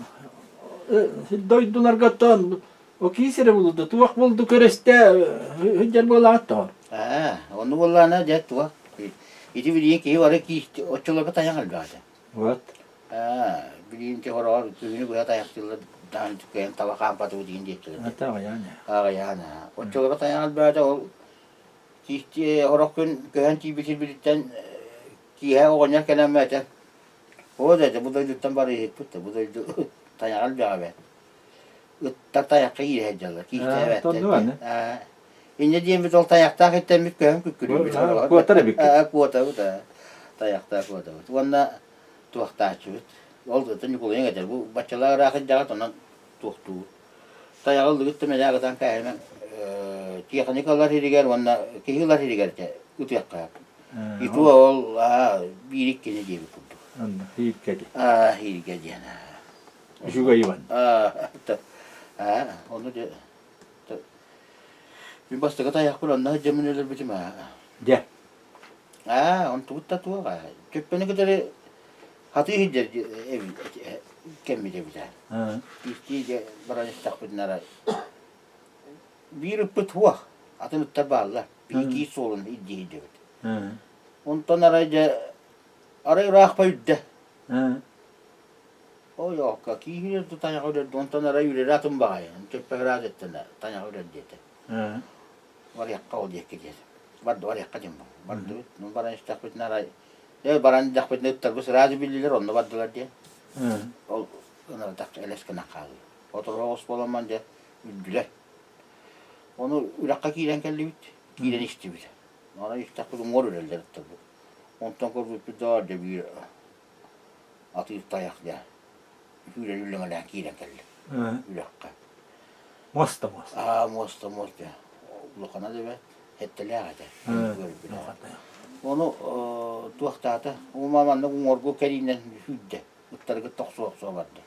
дойдуларга оттон о киис эрэ булду, туох булду көрөстө сылдьар буолаҕыт тоҕо? Аа, ону буоллаана дьэ туох. Ити билигин киһи бары киис оччолорго тайах элбэх этэ. Вот. Аа, билигин ити хороҕор күһүнү быһа тайахтыыллар даҕаны кыайан таба хаампатыбыт диэн диэччилэр. Это аҕыйаан. Аҕыйаан. Оччолорго тайах элбэх этэ ол киис сорох күн көһөн тиийбит сирбититтэн киэһэ оҕонньор кэлэн этэ Оо да, бу дойдуттан барыыһыкпыт да, бу дойду тайаҕа элбэҕэ эбээт. Ыттар тайахха киирэ сылдьаллар, кииртээбэттэр. Инньэ диэммит ол тайахтаах иттэммит көһөн күккүрүүбүт. Куотар эбиккит. Куотабыт, тайахтаах куотабыт. Уонна туохтааччыбыт. Ол ытын Ньукулайыҥ этэр, бу баччалаах ыраах илдьэҕит, онон туохтуур. Тайаҕы ыллыгыт да мэлээх ытан кээһимэҥ. Тиэхиньикэ ылар сиригэр уонна киһи ылар сиригэр ытыахха И то ол биир иккини диэбит курдук. Онно ииргэ диэн. Аа, ииргэ диэн. Үчүгэй Иван. Аа, ону дьэ мин бастакы тайахпын онно сылдьаммын өлөрбүтүм аа. Дьэ. Аа, онтубут да туох аа. Чөппөнү кытары хатыы сылдьар кэммит эбит аа. Истии дьэ баран истэхпитинэ арай биир ыппыт суох, атын ыттар бааллар. Биһиги суолун илдьи сылдьабыт. Онтон арай дьэ арай ыраахпа үрдэ. Ой, окка кииһирэр ду тайаҕа үрэр ду, онтон арай үрэрэ атын баҕайы. Чөппө ыраах эттэнэ тайаҕа үрэр диэтэ. Барыахха ол диэки диэтэ. Барды барыахха диэн бардыбыт. Ну баран истэхпитинэ арай э баран истэхпитинэ ыттарбыт сразу биллилэр, онно бардылар диэн. Ол ынырдах элэс гынан хаалла. Отороҕос буоламман дьэ үрдүлэр. Ону үрэххэ киирэн кэллибит, киирэн истибит. Аны истэхпит уҥуор үрэллэр ыттарбыт. Онтон көрбүппүт даа дьэ биир атыыр тайах дьэ сүүрэн үллэҥэлээн киирэн кэллэ үрэххэ. Муоста муоста. Аа муоста муос дьэ улахана да бэрт сэттэлээх этэ. Ону туохтаата ума маннык уҥуоргу кэриинэн сүүрдэ. Ыттаргыт тохсуо-охсуо барда.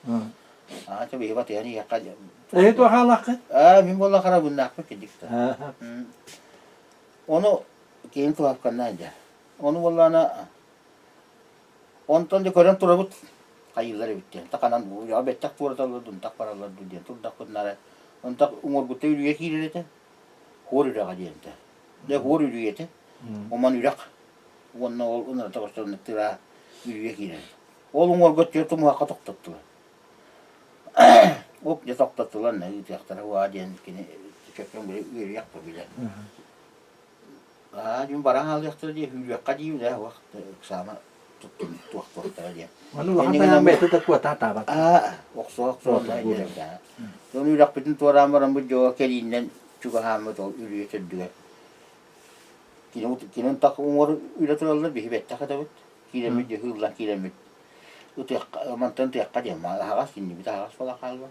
Аа, чэ биһи батыһан иһиэххэ. Эһи туох аалааххыт? Аа, мин буолла харабыннаахпыт кидик да. Ону киһим туһапканнаан дьэ. Ону буоллаана онтон да көрөн турабыт хайыылар эбит диэн. Таканан уйаҕа бэттэх туораталлар дунтах бараллар дуу диэн турдахпытына эрэ онтох уҥуоргутта үрүйэ киирэр этэ. Хуор үрэҕэ диэн этэ. Дьэ хуор үрүйэтэ. Омон үрэх уонна ол ынырата көстөр тыра үрүйэ киирэр. Ол уҥуорга түөрт умуһахха тохтоттулар. Оп дьэ тохтоттулар, ыытыахтара уаа диэн кини чөккөн били үөрүйэх бу билэр. Аа дьон баран хаалыахтара дии, үүрүөххэ диибин ээ, уох ыксаама туттун туохтуохтара диэн. Ону улахан тайаан бэйэтэ да куота атаабат. Аа, охсуо охсуо диэн. Дьон үрэхпитин туораан бараммыт дьоҕо кэлииннэн чугаһааммыт ол үрүйэ төрдүгэр. Кини кини так уҥуор үлэ тураллар биһи бэттэх этэбит. Киирэммит дьэ ыыллан киирэммит ытыахха мантан ытыахха диэн аһаҕас иннибит аһаҕас буолан хаалла.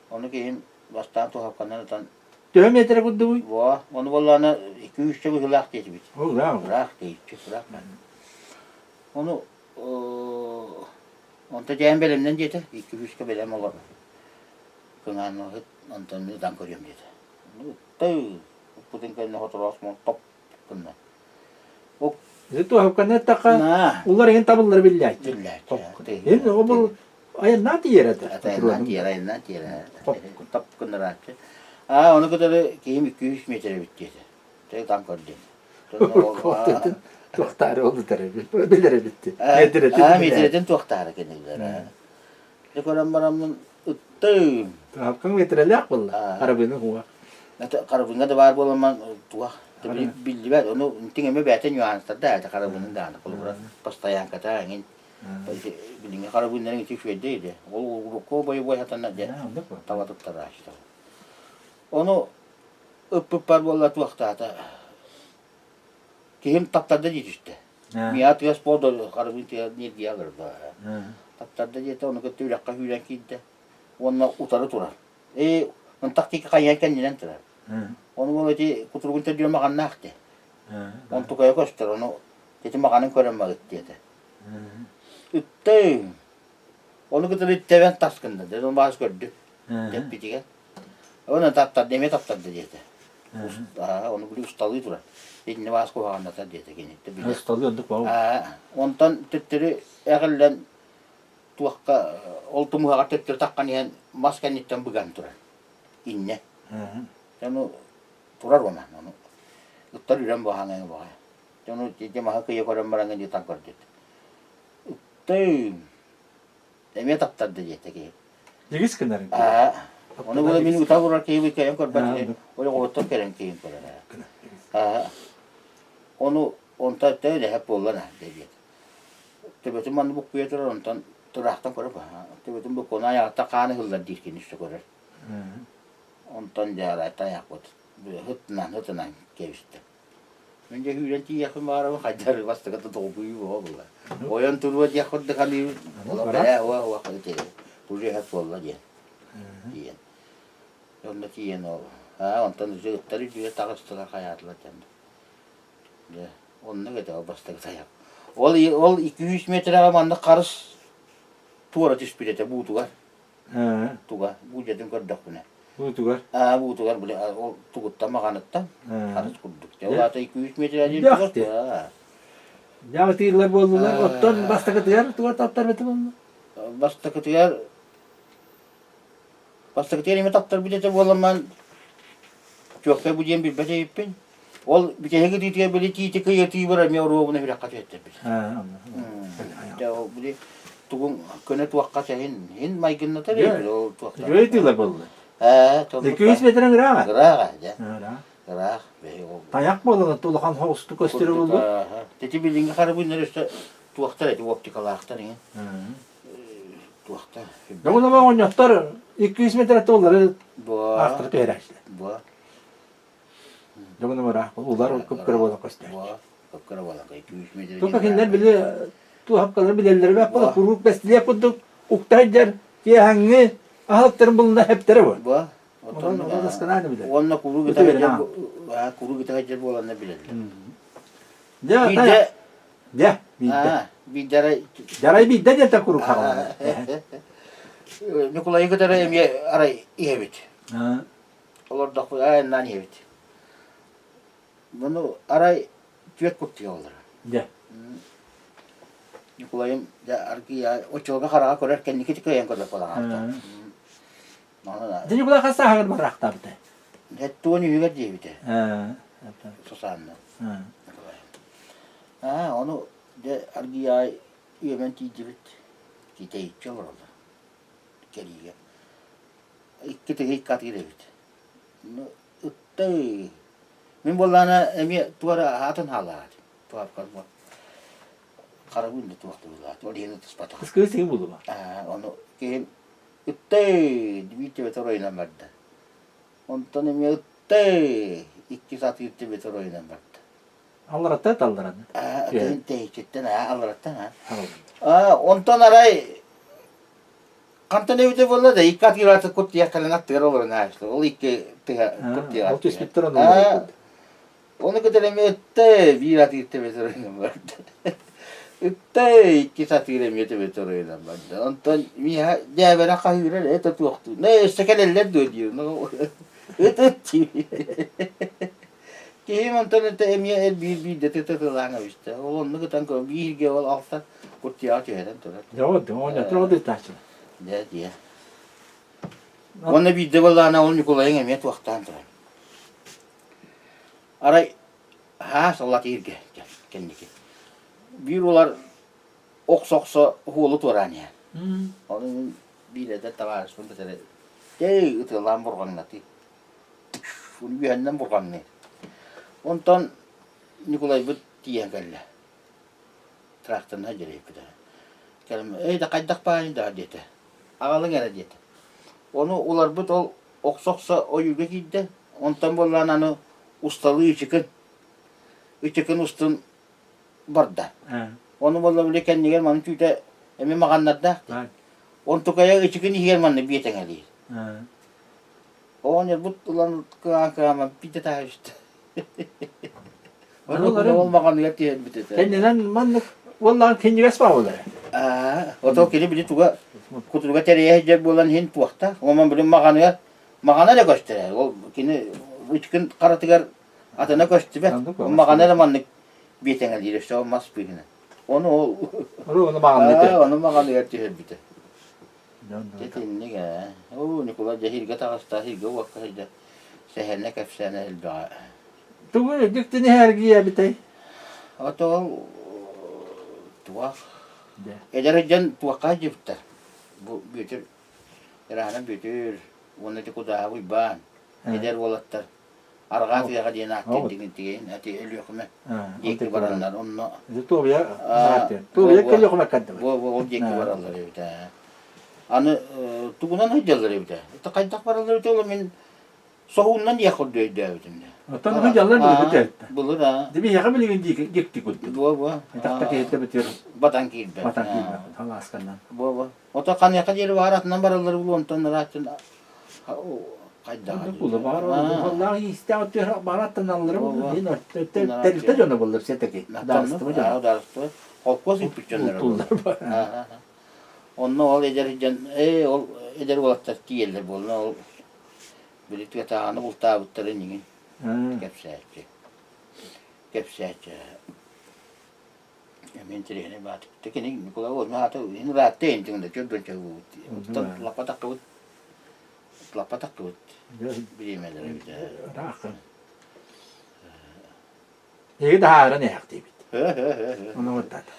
Ону киһим бастаан туһапканан ытан Төһө миэтэрэ курдугуй? Во, ону буоллаҕына икки-үсчэ быһыылаах диэтибит. Ол ыраах. Ыраах тэйиччи ыраах. Ону онто дьээн бэлэмнэн диэтэ, икки-үскэ бэлэм олор. Кыҥаан онтон ытан көрүөм диэтэ. Ытты, уппутун кэннэ хотороос топ гынна. Ити туоһукканы эттэххэ, улар иһин табыллара биллээччи. Биллээччи. Ин обул айаннаан тиийэр этэ. Айаннаан тиийэр, айаннаан тиийэр. Топ гыннарааччы. Аа, ону кытары киһим 200 метр эбит диэтэ. Тэ там көрдүм. Туохтаары ол ытар эбит. Билэр эбит. Метрэтин. Аа, метрэтин туохтаары кинилэр. Дьэ көрөн бараммын ыттым. Туһапкаҥ миэтэрэлээх буолла. Харабыны уҥуох. Харабыҥҥа да баар буоламман туох биллибэт. Ону интиҥ эмэ бэйэтэ нюанстарда этэ харабынын даҕаны. Холобура, постоянката эҥин. Билиҥҥи харабыыннарыҥ ити үчүгэйдэй ити. Ол урукку бойобуой хатана дьэ таба туттарааччы. Ону ыппыппар буолла туохтаата. Киһим таптарда дии түстэ. Миа тыас буолду харабыын тыа ньиргийэ олордо. Таптарда диэтэ, ону кытта үрэххэ сүүрэн киирдэ. Уонна утары турар. Ээ, ынтах диэки хайыһан кэннинэн турар. Ону буола ити кутуругун төрдүө маҕаннаах дии. Онтукайа көстөр, ону ити маҕанын көрөн магыт диэтэ. Үттэй! Ону кытары тэбэн тас гынна, дьэ ону баас көрдүм. Тэппитигэр. Онон таптарда, эмиэ таптарда диэтэ. Ону били усталыы турар. Итини баас куһаҕаннатар диэтэ кини. Усталыы оннук бау. Онтон төттөрү эҕиллэн туохха ол тумуһаҕар төттөрү таххан иһэн мас кэнниттэн быган турар. Иннэ. Ону турар уонна ону ыттар үрэн баһаҥа баҕа. Ону ити маһы кыйа көрөн баран ытан көрдүт. Ыттыы эмиэ таптарда диэтэ киһи. Дьигис гынарын. Ону була мин ыта урар киһи кэлэн көрбөт киһи, ойоҕоттон кэлэн киһин көрөр. Ону онто төһө буолла на диэт. Төбөтүн манна буккуйа турар, онтон тураахтан көрөр төбөтүн буккуна айаҕыттан хаан ыһыллар диир кини өссө көрөр. Онтон дьэ арай тайахпыт һытынан һытынан кэбистэ. Мин дьэ сүүрэн тиийиэхпин баҕарабын хайдары бастакы долгуйуу буола буолла. Ойон туруо диэх курдук саныыбын. Олох бэрээ уа уа уже эһэт буолла диэн. Тиийэн. Онно тиийэн ол. Аа онтон уже ыттар үрдүгэр таҕыстылар хайаатылар диэн. Дьэ оннук этэ ол бастакы тайах. Ол ол 200 метрэҕэ маннык харыс туора түспүт этэ буутугар. Туга буудьатын көрдөхпүнэ. Буутугар? Аа буутугар били ол тугуттан маҕаныттан харыс курдук. Дьэ ол аата 200 метрэ диэн чугас Дьэ ытыыллар буоллулар. Оттон бастакытыгар туга таптарбыты буолла? Бастакытыгар Бастакытыгар эмиэ таптарбыт этэ буоламман чуоккай бу диэн билбэт эбиппин. Ол бүтэһик ытыытыгар били тиити кыйатыыбар эмиэ оруобуна үрэххэ түһэттэрбит. Дьэ ол били тугун көнө туохха сэһин иһин майгыннатар эбит ол туохтар. Үчүгэй ытыылар буолла. Ээ, Икки метрэн ырааҕа. Ырааҕа, дьэ. Ыраах. Тайах буолан улахан соҕустук көстөрө буолла. Ити билиҥҥи харабыыннар өссө туохтар эти оптикалаахтар иҥин. Туохта? Бүгүн оба оҕонньоттор 200 метр туоллары аахтара түһэрээччилэр. Буа. Бүгүн ыраах улар кып-кыра буола көстөр. Буа, кып-кыра буола 200 метр. Тука кинилэр били туохапкалары билэллэрэ бэк буола куруук бэстилиэк курдук укта сылдьар киэһэҥҥи аһылыктарын булна хэптэрэ бу. Буа. Уонна куруук куруук итэ буоланна билэллэр. Дьэ, Дьэ, биирдэ. Биирдэ арай... Дьарай биирдэ диэн куруук хаалар. Ньукулайы кытары эмиэ арай иһэбит. Олордохпут айаннаан иһэбит. Буну арай түөрт куртуйа олорор. Дьэ. Ньукулайым дьэ аргыйа оччолорго хараҕа көрөр кэнники кыайан көрбөт буолан Дьэ Ньукулай хас сааһыгар бараахтаабыта? Хэттуон үһүгэр диэбитэ. Сусанна. Аа, ону дьэ аргыйаай үөмэн тиийдибит. Тэйиччи олороллор кэриигэ. Икки тыһы икки атыыр эбит. Ну, ыттай. Мин буоллаҕына эмиэ туора аһаатын хаалаат. Туһапкар харабын да туох да Ол иһин ытыспатах. Ыскыы сиги булума. Аа, ону киһим ыттай биир төбөтө оройунан барда. Онтон эмиэ ыттай иккис атыыр төбөтө оройунан барда. Аллараттан талларан. Атын тэйиччиттэн аллараттан аа онтон арай хантан эбитэ буолла да икки атыылааты куттуйах кэлэн аттыгар олорон ааста ол икки тыһа куттуйах Ол түспүттэр ону Ону кытары эмиэ ытта биир атыыр төбөтө оройунан барда. Ытта иккис атыыр эмиэ төбөтө оройунан барда. Онтон миэхэ дьээбэрэ хаһыырар это туохтуу. Нэ өссө кэлэллэр дуо диир. Ыт ыт диир. Киһим онтон это эмиэ элбиир биирдэ тытылаан эбистэ. Ол оннук ытан көр бииргэ ол алта куртуйаҕа түһэрэн турар. Дьэ, оҕонньоттор одуйтааччылар. Дьэ, дьэ. Уонна биирдэ буоллаҕына ол Ньукулайыҥ эмиэ туохтаан турар. Арай хаас Аллатыырга кэнники биир улар охсо-охсо уолу туораан иһэр. Ону мин биир эдэр табаарыспын кытары дьэ ытыалаан бурҕаҥнатыы. Үөһэннэн бурҕаҥныы. Онтон Ньукулайбыт тиийэн кэллэ. Тракторынан дьэлэйбитэ. Кэлэн эй да хайдах баайын да диэтэ. Аҕалыҥ эрэ диэтэ. Ону уларбыт ол охсо-охсо ойууга киирдэ. Онтон буоллаан аны усталыы ычыкын ычыкын устун барда. Ону буолла били кэннигэр маны түүтэ эмиэ маҕаннардаах дии. Онтукайа ычыкын иһигэр манна биэтэҥэлиир. Оҕонньорбут ылан кыаан кыаама биирдэ таһа түстэ. Ол маҕаныгар түһэрбит этэ. Кэннинэн маннык уоллаан кинигэс бааллар. Аа, ото кини били туга кутуруга тэрийэ сылдьар буолан иһин туохта. Онон били маҕаныгар маҕана эрэ көстөрө. Ол кини ычкын харатыгар атына көстүбэт. Маҕана эрэ маннык биэтэҥэлиир өссө мас быыһынан. Ону ол Ону маҕаныгар ону маҕаныгар түһэрбитэ. Итинник ээ. Оо, Ньукулай дьэ иһиргэ таҕыста, иһиргэ уокка сылдьар сэһэнэ кэпсээнэ элбэҕэ. Тугу дьиктини эргийэбитэй? Ото ол туох эдэр дьон туохха сылдьыбыттар. Бу Бүөтүр, Ыраһана Бүөтүр уонна ити Кудааһа Уйбаан эдэр уолаттар Арҕаа тыаҕа диэн ааттыыр дигин ати Өлүөхүмэ диэки бараннар онно Туобуйа Туобуйа Өлүөхүмэ кэрдибит. Бу ол диэки бараллар эбит ээ. Аны тугунан сылдьаллар эбитэ. Это хайдах бараллар эбитэ ол мин соһууннан диэх курдук өйдөөбүтүм дэ. Оттон сылдьаллар былыр этэ. Былыр аа. Дибиһиэхэ билигин дьикти курдук. Буо буо. Хайдах киһитэ бүтүөр. Батан киирбэт. Батан киирбэт. Халаасканан. Буо буо. Ото ханыаха диэри баар атынан бараллар булу онтон ырааччын хайдаҕа. Була баар оллаах иистээх өттүгэр баар аттаналлара тэрилтэ дьоно буоллар все-таки. Судаарыстыба дьоно. Судаарыстыба. Холкуос ыыппыт дьонноро буоллар. Онно ол эдэр дьон ээ ол эдэр уолаттар тиийэллэр буолла ол били тыатааҕыны бултаабыттарын иҥин кэпсээччи. Кэпсээччи. Эмиэ интэриэһинэй баатык. Кини Николай Озма аата иһин ыраатта интиҥ да чөрдөн чагыбыт. Оттон лаппа таххыбыт. Лаппа таххыбыт. Бириэмэлэр эбит. Ырааххын. Эһиги таһааран эһэхтиибит. Ону муттаата.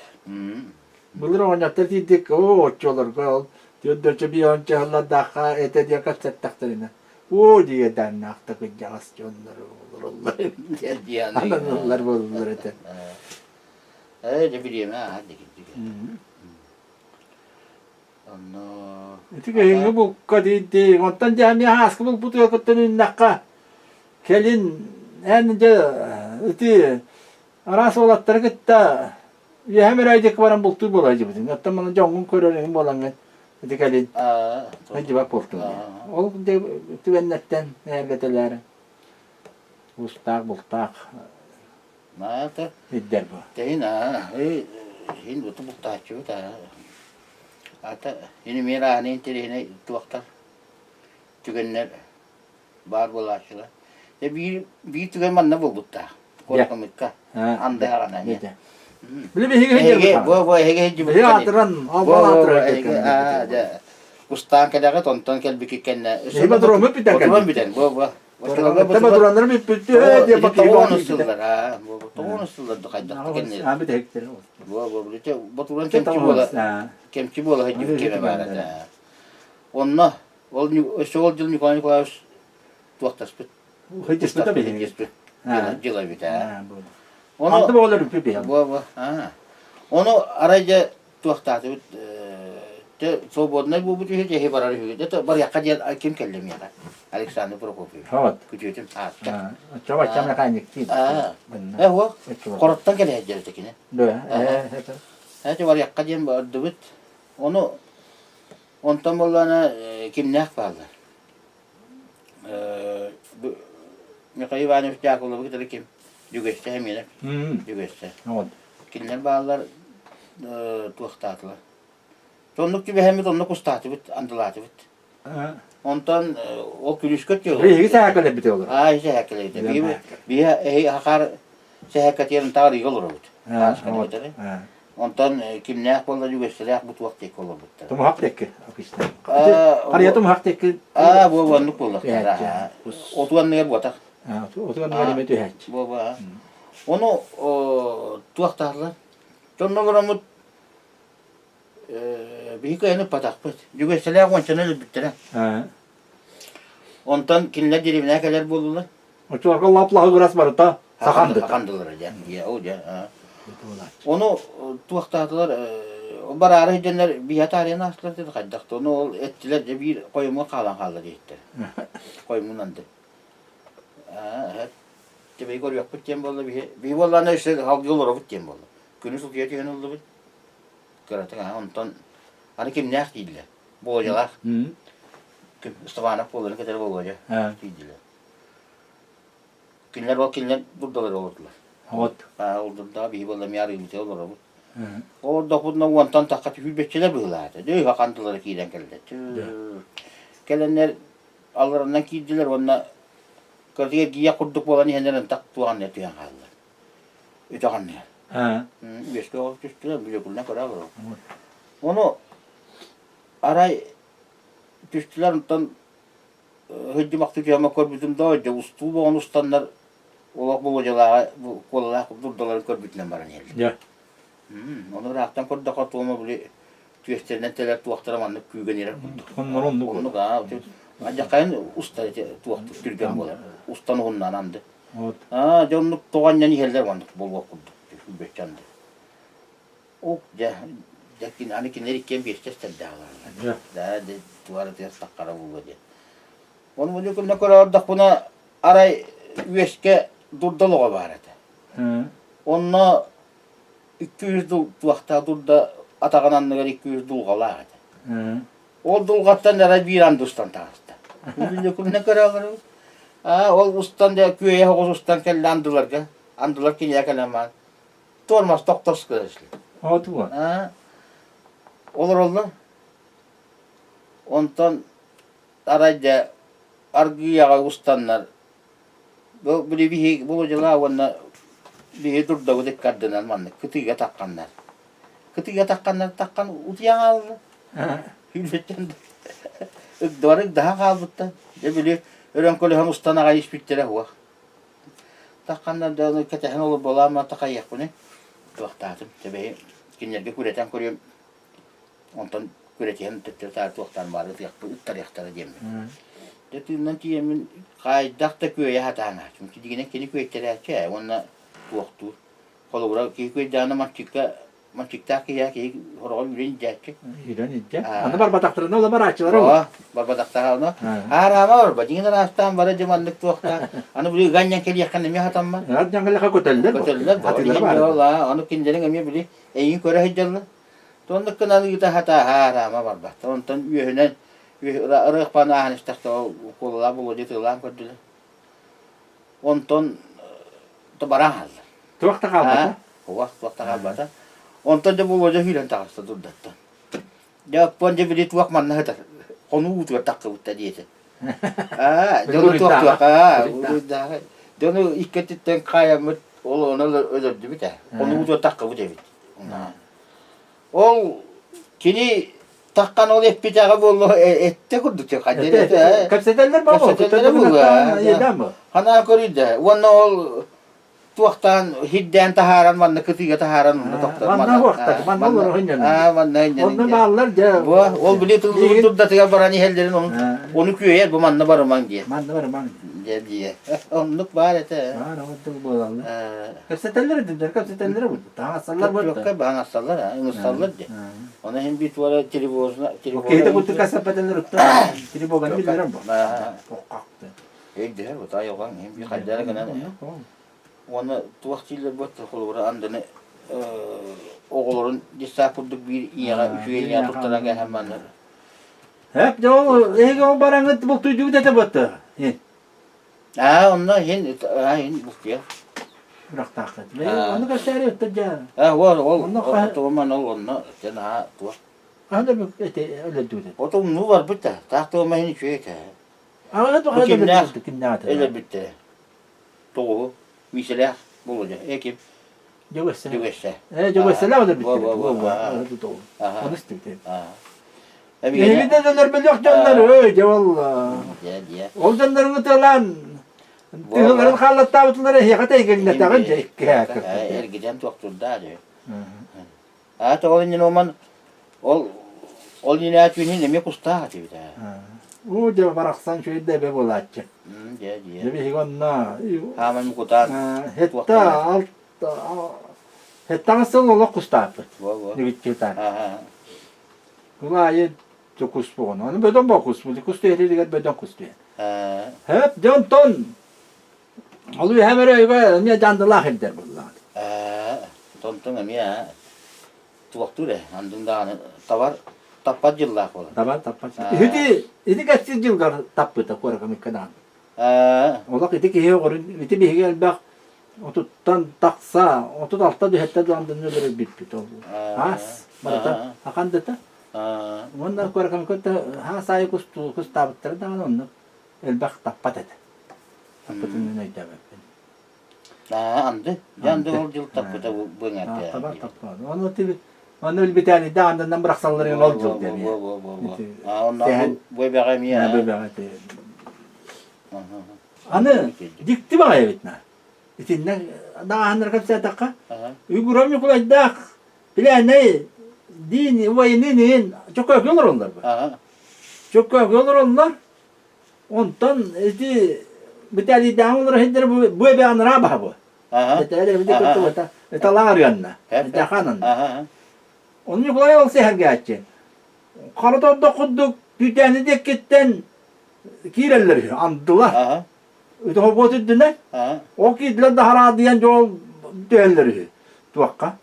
Былыр оҕонньоттор тиийдик, оо, оччолорго ол түөрдөрчө биэһонча сыллардаахха этэ диэн кэпсэттэхтэринэ, оо диэдээннээх да кырдьаҕас дьоннор олороллор диэн ананыллар буоллулар этэ. Ээ, дьэ бириэмэ ааһар дикирдик. Онно Ити кыһыҥҥы булка диирдии, онтон дьэ эмиэ ааскы булбутугар кытта үннэххэ, кэлин эн дьэ ити араас уолаттары кытта үөһэ мөрөөйдүк баран бултуур буола сылдьыбытыҥ. Оттон маны дьоҥҥун көрөр иһин буолаҥҥын ити кэлин сылдьыбат буолтуҥ. Ол дьэ түгэннэртэн эһэргэтэлээр устаах бултаах Наата ирдэр бу. Тэһин аа иһин буту бултааччыбыт аа Ата ини миэр ааны интэриэһинэй туохтар түгэннэр баар буолааччылар. Дьэ биир биир түгэн манна буолбуттаах. Куоракамыкка анды аҕана эмиэ. Били биһиги Эһиги бу бу эһиги сылдьыбыт Биһиги аатыран албан аатыран эһиги аа дьэ кустаан кэлэҕит онтон кэлбиккит кэннэ Биһиги ботуруоммут бүтэн Ботуруон бүтэн бу бу Ботуруоннар бүппүттүү диэн тоҕуон сыллар аа тоҕуон сыллар да хайдах кэннэ Аа бүтэһиктэр Бу бу ботуруон кэмчи буола кэмчи буола сылдьыбыт кэмэ баар этэ. Онно ол өссө ол дьыл Николай Николаевич туохтаспыт. Сылдьыспыта биһиги. Сылдьыспыт дьыл эбит ээ. Ону Анды оҕолор үппүт биһиги. Бу бу Ону арай дьэ туохтаатыбыт те свободнай буолбут үһү дьэһи барар үһү. Это барыахха диэн ким кэллэ миэхэ? Александр Прокопьевич. Вот. Күтүөтүм ааста. Оччоҕо механик Э, уо. Хороттон кэлэ сылдьар этэ кини. Да, э, это. Эти барыахха диэн бардыбыт. Ону онтон буоллаана кимнээх бааллар? Михаил Иванович Дьаакыловы кытары ким? Дьүгэстэ эмиэ Дьүгэстэ. Кинилэр бааллар туохтаатылар. Оннук түбэһэммит, оннук устаатыбыт, андылаатыбыт. Онтон ол күлүүскэ өттү Биһиги сэһээккэлэрбит олор. Аа, сэһээккэлэрбит. Биһи эһи хахаар сэһээккэтиэрин таарыйга олоробут. Онтон кимнээх буолла дьүгэстэлээх бу туох диэки олорбуттар. Тумуһах диэки Харыйа тумуһах диэки. Аа, бу оннук буоллахтар. Оту анныгар буотах. Оту анныгар эмэ түһээччи. Бу бу. Ону туохтаахлар. Дьонно олороммут биһи кыайан ыппатахпыт. Дьүгэстэлээх уончаны өлөрбүттэрэ. Онтон кинилэр деревня кэлэр буоллулар. Оччолорго лап-лаһыгырас барыта сахандыта. Сахандылара дьэ. Дьэ, ол дьэ. Ону туохтаатылар? Бараары сылдьаннар биһи таарыйан аастылар диэн хайдах да ону ол эттилэр дьэ биир хойумҥа хаалан хаалла диэһиттэр. Хойуммун анды. Аа тэбэй көрүөхпүт диэн буолла биһи. Биһи буоллаҕына өссө салгыы олоробут диэн буолла. Күнүс утуйа түһэн ыллыбыт. Кыратык аа онтон аны кимнээх дииллэр. Болодьалаах. Ким Степанов буоларын кытары Володя тиийдилэр. Кинилэр ол кинилэр бурдалары олордулар. Вот. Аа, ол дурдаҕа биһи буолла эмиэ арыыбытыгар олоробут. Олордохпутуна уонтан тахха түһүүрбэччилэр быһыылаата. Дьэ хантылара киирэн кэллэ. Кэлэннэр алларанан киирдилэр уонна кырдьыга гия курдук буолан иһэннэр ынтах туох түһэн хааллар. Өтөх анныгар. Үөскэ оҕус түстүлэр, бүлөкүлүнэн көрө олорор. Ону арай түстүлэр онтон Сылдьымахтыы түһэмэ көрбүтүм да, дьэ устуу боҕун устаннар олох Болуодьалааҕы бу куолалаах дурдаларын көрбүтүнэн баран иһэллэр. Дьэ. Ону ыраахтан көрдөххө туома били түөстэринэн тэлэр туохтара маннык күүгэн ирэр курдук. Оннор оннук. Оннук аа адьахайын устар ити туохтук түргэн буолар. Устан уһуннаан анды. Вот. Аа дьэ оннук тоҕо анньан иһэллэр маннык буолуох курдук сүүрбэччэ анды. Ук дьэ дьэ кини аны кинилэр иккиэн биэстэстэрдээх олороллор. Да дьэ туора тыас таххара буолуо диэн. Ону бу күннэ көрө олордохпуна арай үөскэ дурда олоҕо баар этэ. Онно 200 дул туохтаах дурда атаҕын анныгар 200 дулҕалаах этэ. Ол дулҕаттан арай биир анды устан таҕыста. Күннэ көрө олоробут. Аа ол устан дьэ күөйэ соҕус устан кэллэ андыларга. Андылар киниэхэ кэлэн баран Тормоз тохтос көрөслө. Отуо. Олороллор. Онтон арай дьэ аргыйаҕа устаннар бу били биһи Болодьалаа уонна биһи дурдабыт ыккардынан маннык кытыыга тахханнар. Кытыыга тахханнар таххан утуйан хаалла. Үлэттэн ыгдыбар ыгдаһан хаалбыттар. Дьэ били өрөҥкөлөһөн устан аҕай испиттэрэ суох. Тахханнар да ону кэтэһэн олорболоон маата хайыахпыный? Туохтаатым, тэбэһи кинилэргэ күрэтэн көрүөм, онтон күрэтиһэн төттөрү-таары туохтаан баары ытыахпын ыттарыахтара диэммин. Дьэ тыыннан тиийэммин хайдах да күөйэ сатаан ааччым. Дьиҥинэн кини күөйтэрээччи ээ уонна туохтуур. Холобура киһи күөйдэҕинэ мальчикка Мальчиктаах киһи киһи хороҕор үүрэн илдьээччи. Үүрэн илдьэ. Аны барбатахтарына ола барааччылара ол. Барбатахтара ону. Аараама барба. Дьиҥин араастаан бара дьэ маннык туохтаах. Аны били ыганньан кэлиэххин эмиэ хатаммат. Ыганньан кэлиэххэ көтөллөр. Көтөллөр. Атыылара баар. Ону кинилэриҥ эмиэ били эйигин көрө сылдьаллар. Оннук гынан ыыта хата аараама барбат. Онтон үөһүнэн ырыахпан ааһан истэхтэ ол куолалаах Болуодьа тыалаан көрдүлэр. Онтон баран хаалла. Туох да хаалбата? Туох туох да хаалбата. Онтон дьэ Болуодьа сүүрэн таҕыста дурдаттан. Дьэ оппуон дьэ били туох манна сытар. Хонуу уутугар таххыбытта диэтэ. Аа, дьону туох туох аа, уруйдааҕы. Дьону икки өттүттэн хаайаммыт ол ону өлөрдүбүт ээ. Хонуу уутугар таххыбыт эбит. Ол кини таххан ол эппитэҕэ буолла эттэ курдук Кэпсэтэллэр буолуо. Кэпсэтэллэр буолуо. Ханаа көрүйдэ. Уонна ол туохтаан хирдээн таһааран манна кытыыга таһааран онно тохтор. Манна уохтар, манна олорор Аа, манна Онно бааллар дьэ. Бу ол били тыллыбыт турдатыгар баран иһэллэрин ону күөйэр бу манна барымаҥ диye. Манна барымаҥ. Дьэ дие. Оннук баар этэ. Баар оннук буолаллар. Кэпсэтэллэр этилэр, кэпсэтэллэр бу. Таҥассаллар бу. Чуокка баҥассаллар, ыҥырсаллар дии. Оны иһин бит туора тревожно Киһи куту кэсэппэтэллэр утта тревоганы биллэрэн бу. Оккакты. Өйдөһөр бу тайылган иһин би хайдара гынан. Уонна туох дииллэр бу холобура андыны оҕолорун дьыссаат курдук биир ийэҕэ үчүгэй ийэҕэ туттаран кээһэн манна. Эп дьэ ол эһиги ол бараҥыт бултуйдугут этэ буотта. Аа, онно иһин аа иһин бултуйа. Бырахтааххыт. Ону көрсөөрү өттө дьэ. Аа, ол ол онно ол онно дьэ наһаа туох. Хаһан да эти өлөрдүгүт. Ото умнуу барбыт да. Таах туома иһин үчүгэй этэ. Аа, Бу кимнээх кимнээх өлөрбүттэрэ. Тоҕуһу Миисэлээх Болодьа. Э ким? Дьөгөссө. Дьөгөссө. Э Дьөгөссөлөөх өлөрбүттэр. Оны истибитим. Эһиги да өлөрбөлөх дьоннор, ой, дьэ ол ол дьоннорун ытыалаан тыһыларын хааллаттаабытылар эһиэхэ тэйгэҥнэтэҕин дьэ иккиһэ Эргитэн туохтурдаа дьэ. Аата ол иннинэ оман ол ол иннинэ түүнүн эмиэ кустаах этибит ээ. Уу дьэ барахсан үчүгэй да эбэ буолааччы. Дьэ дьэ. Дьэ биһиги онно Хааман мукутаан хетта алта. Сэттэҕис сыл олох кустааппыт. Во-во. Нигиччитаан. Аха. Ол аайы кус буолан. Аны бөдөҥ бокус, кус түһэригэр бөдөҥ кус түһэр. Хөп, дьэ онтон ол үөһэ мөрө өйгө эмиэ дьандылаах ирдэр буоллаҕа. Тонтон эмиэ туохтуур ээ, андын даҕаны табар таппат дьыллаах буолар. Табар таппат. Ити ити кэпсиир дьылгар таппыта куоракамыкка даҕаны. Олох ити киһи оҕорун ити биһиги элбэх отуттан тахса, 36 түһэттэ дыландыны өлөрбүппүт ол. Аас, барыта ахан дата. Уонна куоракамыкка хаас аайы кустаабыттара даҕаны оннук элбэх таппат этэ. Таппытын өйдөөбөппүн. Анды, анды ол дьыл таппыта бу эҥэрдэ. Табар таппат. Ону тиби Ону билбитээни да анданан бырахсалларын ол дьыл диэн. Онно бу эбэҕэ эмиэ. Бу эбэҕэ Аны дьикти баҕайы эбит на. Итиннэ даҕаһаннар кэпсээтэххэ, Уйгурам Ньукулайдаах билээнэй диин убайыныын иһин Чөкөөкү олороллор бу. Чөкөөкү олороллор. Онтон ити Виталийдааҕы олорор сирдэрэ бу бу эбэ анараа баһа бу. Этээлэр эбити кыттыбата. Эталаах арыанна. Этахананна. Ону Ньукулай ол сэһэргээччи. Хара тордох курдук түүтээни диэккиттэн киирэллэр үһү, андылар. Үтү үрдүнэн. Ол киирдилэр да хараадыйан дьол түһэллэр үһү. Туохха?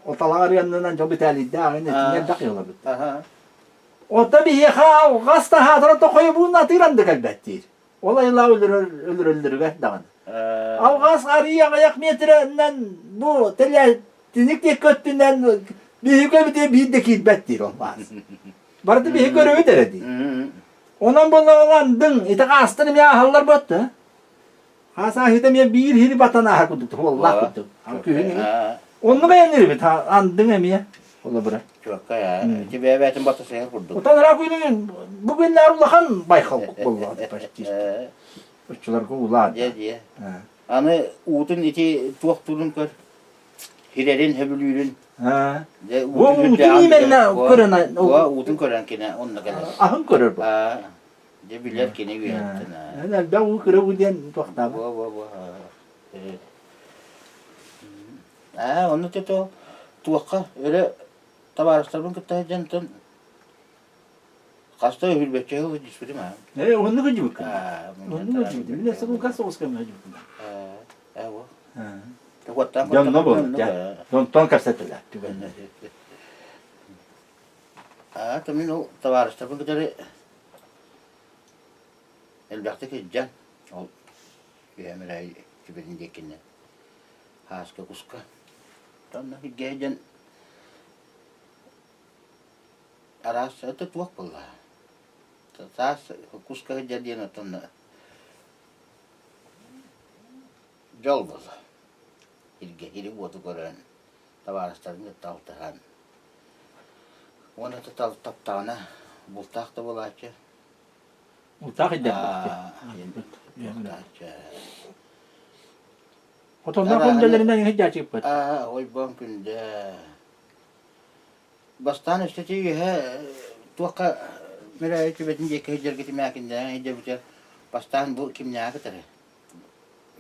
Ол талаҕа арыаннынан дьол бүтээлийдээх, итиннэ элбэх ыалабыт. Оттон биһиэхэ алҕас таһаатара тохойобуун атыыран да кэлбэт диир. Ол айылаа өлөрөллөрүгэр даҕаны. Алҕас арыый аҕыйах миэтирэнэн бу тэлээтиник диэки өттүнэн биһиги эбитэ биир да киирбэт диир ол баас. Барыта биһиги көрөбүт эрэ диир. Онон буоллаҕа андыҥ ити хаастан эмиэ ааһаллар буотта. Хаас ааһыыта эмиэ биир иһири батан ааһар курдук туһуоллаах курдук. Күһүн Оннук айанныыр андыҥ эмиэ холобура. Чуоккай ити бэйэ-бэйэтин бата сыһар курдук. Отон ыраах күнүн бу күннэр улахан байхал буолла почти. Оччолорго улаат. Дьэ дьэ. Аны уутун ити туохтуурун көр. Хирэрин хөбүлүүрүн. Дьэ уутун именно көрөн уутун көрөн кини онно кэлэр. Аһын көрөр бу. Дьэ билэр кини үөһэттэн. Элбэх уу кыра уу диэн туохтаабы. Во во во. Аа, онно то туохха өрө табаарыстарбын кытта сылдьан хаста үһүлбэччэ сыл түспүтүм аа. Ээ, оннук дьыбыккын. Оннук дьыбыт. Мин сыл хас соҕус кэмҥэ дьыбыккын. Ээ, во. Дьонно буолла. Дьонтон кэпсэтилэр түгэннэр. Аа, то мин ол табаарыстарбын кытары элбэхтик сылдьан ол үһэм эрэ түбэтин диэкинэн һааска куска онно сиргэ сылдьан араас это туох буолла саас куска сылдьар диэн оттон дьол буолла сиргэ сири-уоту көрөн табаарыстарын кытта алтыһан уонна таптаҕына бултаах да буолааччы Бултаах идэлээх. Хотоннор күндэлэринэн иһдьаачыппыт. Аа, ойбон күндэ. Бастаан өстөтү үөһэ туохха мөрөөйү түбэтин диэки сылдьаргыт мээкиннээн сылдьабыта бастаан бу кимнээҕи кытары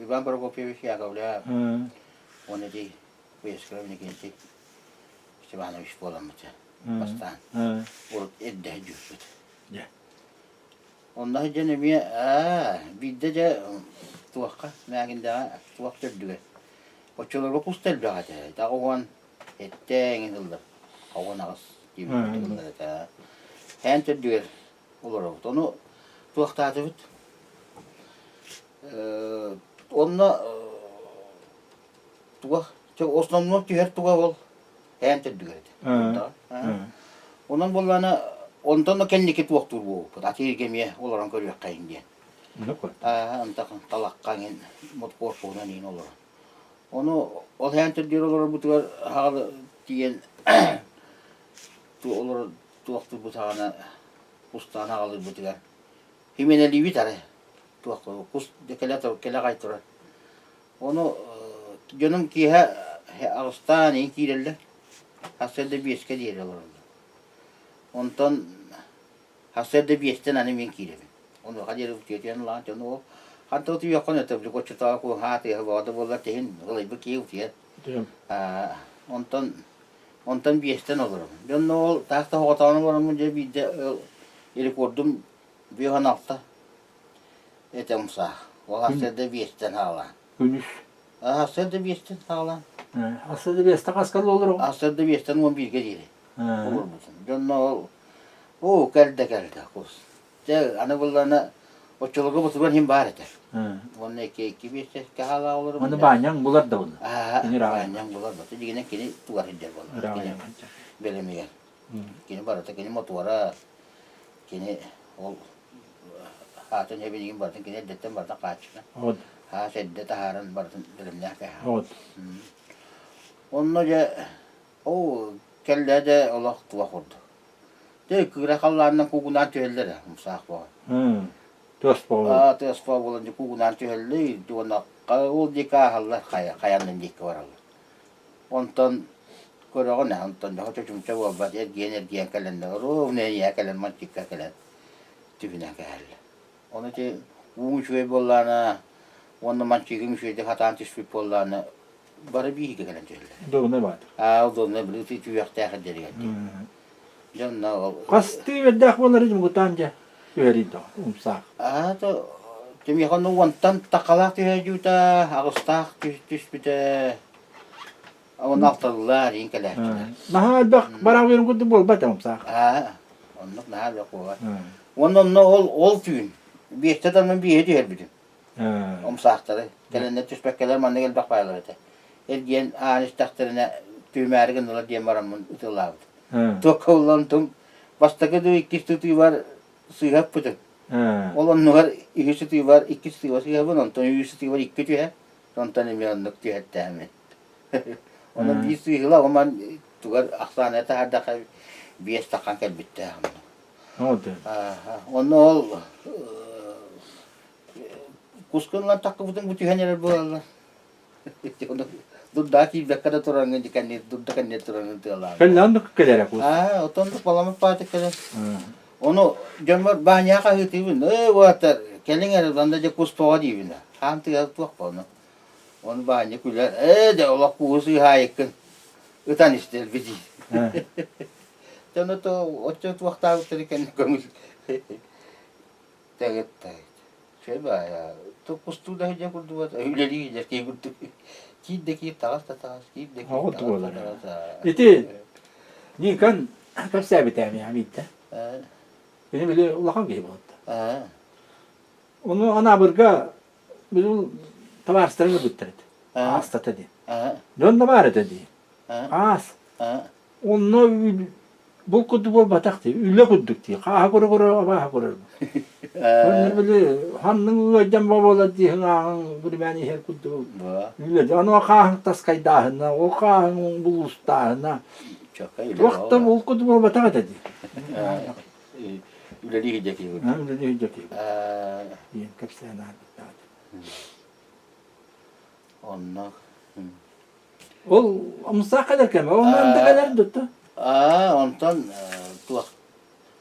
Иван Прокопьевич Яковлев уонна ити Вескров Иннокентий Степанович буоламмыта бастаан урут эрдэ сылдьыбыппыт Онно сылдьан эмиэ аа биирдэ дьэ туохха Мээгиндэҕэ туох төрдүгэр оччолорго кус да элбэх этэ 87 эҥин ыллар 68 диэбит ыллар этэ һээн төрдүгэр олоробут ону туохтаатыбыт онно туох основном түһэр туга ол һээн төрдүгэр этэ Онон буоллаҕына онтон да кэнники туохтуур буолбуппут атыырга эмиэ олорон көрүөххэйиҥ диэн. Онтон талахха эҥин корпуһунан иин олорон. Ону ол һээн төрдүгэр олорорбутугар хаҕалы тиийэн олорор туохтуурбут саҕана кустаан аҕалыырбытыгар химэнэлиибит арай туох кус кэлэ кэлэ аҕай турар. Ону дьонум киэһэ аҕыстаан иһин киирэллэр. Сарсыарда биэскэ диэри олороллор. Онтон сарсыарда биэстэн аны мин киирэбин. Онуоха диэри утуйан ылаҕын дьон ол ханта утуйуоххун это били оччотооҕу куоһаа тыаһа бөҕө да буоллар тиһин ылайбыт киһи утуйар. Онтон онтон биэстэн олоробун. Дьонно ол таах да оҕотоон олороммун дьэ биирдэ рекордум 56 этэ умсаах. Ол сарсыарда биэстэн хаалаан. Күнүс. Сарсыарда биэстэн хаалаан. Сарсыарда биэстэн хаска олороҕун? Сарсыарда биэстэн 11-гэ диэри олорбутум. Дьонно ол оо кэлдэ кэлдэ кус. Дьэ, аны буллана оччолорго бутугар иһин баар этэ. Уонна икки икки биэстэскэ хаалаа олорум. Аны баанньаҥ булар да буолла. Кини баанньаҥ булар да. Дигинэн кини тугар сылдьар буолла. Кини бэлэмигэр. Кини барыта кини мотуора, кини ол хаатын эбинигин барытын кини эрдэттэн барытын хааччына. Хаас эрдэ таһааран барытын бэлэмнээх кэһэ. Онно дьэ, оо, кэллэ дэ олох туох курдук. Дьэ, кыыра халлаанынан куугунаан түһэллэр ээ, умсаах буолан. Тыас буолан. Тыас буолан дьэ куугунаан түһэллэр, уонна ол диэки ааһаллар, хайа, хайаннын диэки бараллар. Онтон көрөҕүн ээ, онтон дьэ чочумча буолбат, эргийэн-эргийэн кэлэннэр, ровно эйиэхэ кэлэн, мантикка кэлэн түһүнэн кэһэллэр. Ону ити ууҥ үчүгэй буоллаҕына уонна манчыыгыҥ үчүгэйдик хатаан түспүт буоллаҕына бары бииргэ кэлэн түһэллэр. Удобнай баатыр. Аа, удобнай били түһүөхтээх эрдэригэр дии. Дьэ онно ол Хастыы үөрдээх буолар мугутаан дьэ түһэрий да умсаах. Аа, то тимиэхэ онно уонтан тахалаах түһээдьүүтэ, аҕыстаах түспүтэ, уонна алталыылаах иин кэлээччилэр. Наһаа элбэх бараах үөрүн курдук буолбат умсаах. Аа, оннук наһаа элбэх буолбат. Уонна онно ол ол түүн биэстэ таммын биэһи түһэрбитим. Умсаахтары кэлэннэр түспэккэлэр маннык элбэх баайлар этэ. Эргийэн аан истэхтэринэ түүмээри гыннылар диэн бараммын ытылаабыт. Туохха ыллан бастакы дуу иккис тытыыбар сыыһа ыппытым. Ол оннугар үһүс ытыыбар иккис ытыыба сыыһабын, онтон үһүс ытыыбар икки түһэ, онтон эмиэ оннук түһэртээхмин. Онон биир сыыһыла оман тугар ахсаана таһардахха биэс таххан кэлбиттээх. Онно ол кускун ылан таххыбытын бу түһэн эрэр буолаллар. Дурдаа киирбэккэ да тураҥҥын дикэнни дурда кэннэ тураҥҥын тыалаан. Кэллэ оннук кэлэрэ кус. Аа, отоннук баламыт пааты кэлэр. Ону дьоммор баанньаҕа хаһыытыыбын, ээ уолаттар, кэлиҥ эрэ, онно дьэ кус тоҕо диибин. Хаан тыаһа туох ба ону. Ону баанньа күлэр, ээ дьэ олох куһу сыыһаайыккын ытан истэрбит диир. Дьону то оччо туохтаабыттары кэннэ көҥүл Тэгэттэйт. Чэ баайа, кустуу да сылдьар курдук үлэлии сылдьар киһи курдук. Киир да киир, таҕас да таҕас, киир да киир, таҕас да таҕас. Ити Никон кэпсээбитэ эмиэ биирдэ. Кини били улахан киһи буолта. Ону Анаабырга били табаарыстарын ылбыттар этэ. Аастата дии. Дьон да баар этэ дии. Аас. Онно бу курдук буолбатах дии, үлэ курдук дии, хааһы көрө-көрө абааһы көрөр. Онно били ханныҥ ыалдьан буолар дии ааҕыҥ бүрүмээн иһэр курдук үлэ дии. Аны хааһыҥ таскайдааһына, ол хааһыҥ булуустааһына туох да ол курдук буолбатах этэ дии. Үлэлии сылдьар киһи курдук. Үлэлии сылдьар киһи диэн кэпсээн аарбыттаах. Онно Ол омсаах кэлэр кэмэ, ол манна кэлэр дутта. Аа, онтон туох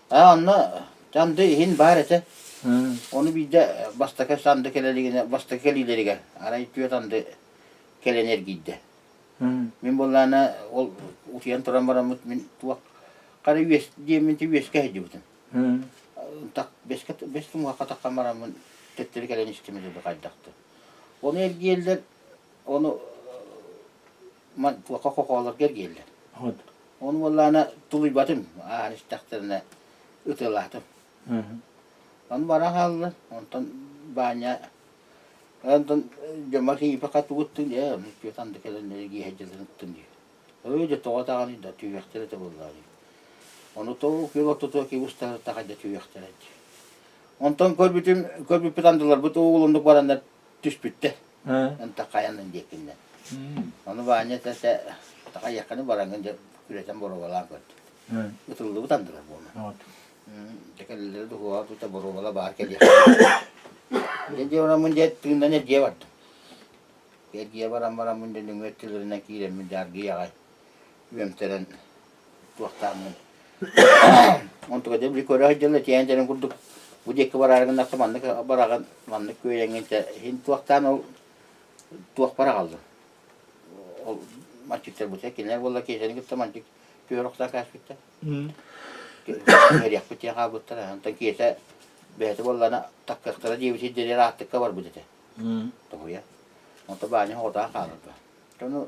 Аа, онно санды иһин баар этэ. Ону биирдэ бастакы санды кэлэлигинэ, бастакы кэлиилэригэр арай түөрт анды кэлэн эргийдэ. Мин буоллаана ол утуйан туран бараммыт мин туох хара үөс диэммин үөскэ сылдьыбытым. Так бэскэ бэс тумуһахха таххан бараммын төттөрү кэлэн истим этэ хайдахты. Ону эргийэллэр Ону туохха хохоолорго эргийэллэр. Ону буоллаҕына тулуйбатым, ааһан истэхтэринэ ытыалаатым. Ону баран хааллылар. Онтон Баанньа онтон дьоммор киирбэххэ тугу ыттыҥ ээ ону түөрт анды кэлэн эргийэ сылдьалларын ыттым дии. Өө дьэ тоҕо даҕаны да түһүөхтэрэ этэ буоллаҕа дии. Ону тоҕо күөл ортотугар киһи устар тахайда түһүөхтэрэ дии. Онтон көрбүтүм көрбүппүт андыларбыт уол оннук бараннар түспүттэр. Ынта хайанын диэкиннэн. Ону Баанньа этэ такайыахханы бараҥҥын дьэ күрэтэн боруобалаан көрдүм. Ытыллыбыт андылар буолла. Дьэ кэлэллэрэ духуоҕа тута боруобала баар кэлиэх. Дьэ дьэ бараммын дьэ тыыннан эргийэ бардым. Эргийэ баран бараммын дьэ нөҥүө өттүлэринэн киирэммин дьэ аргыый аҕай үөмтэрэн туохтааммын Онтука дьэ били көрө сылдьаллар тиэйэн дьэрин курдук бу диэки бараары гыннахха маннык бараҕын маннык күөйэҥҥин иһин туохтаан ол туохпар аҕаллым. Ол мальчиктарбыт кинилэр буолла Киэсэни кытта мальчик түһэр охсон кээспиттэр. Түһэриэхпит диэн хаалбыттар. Онтон Киэсэ бэйэтэ буоллаҕына таккыахтара диэбит сирдэригэр ааттыкка барбыт этэ. Тоһуйа. Онтон Баанньа оҕотоон хаалбыта. Ону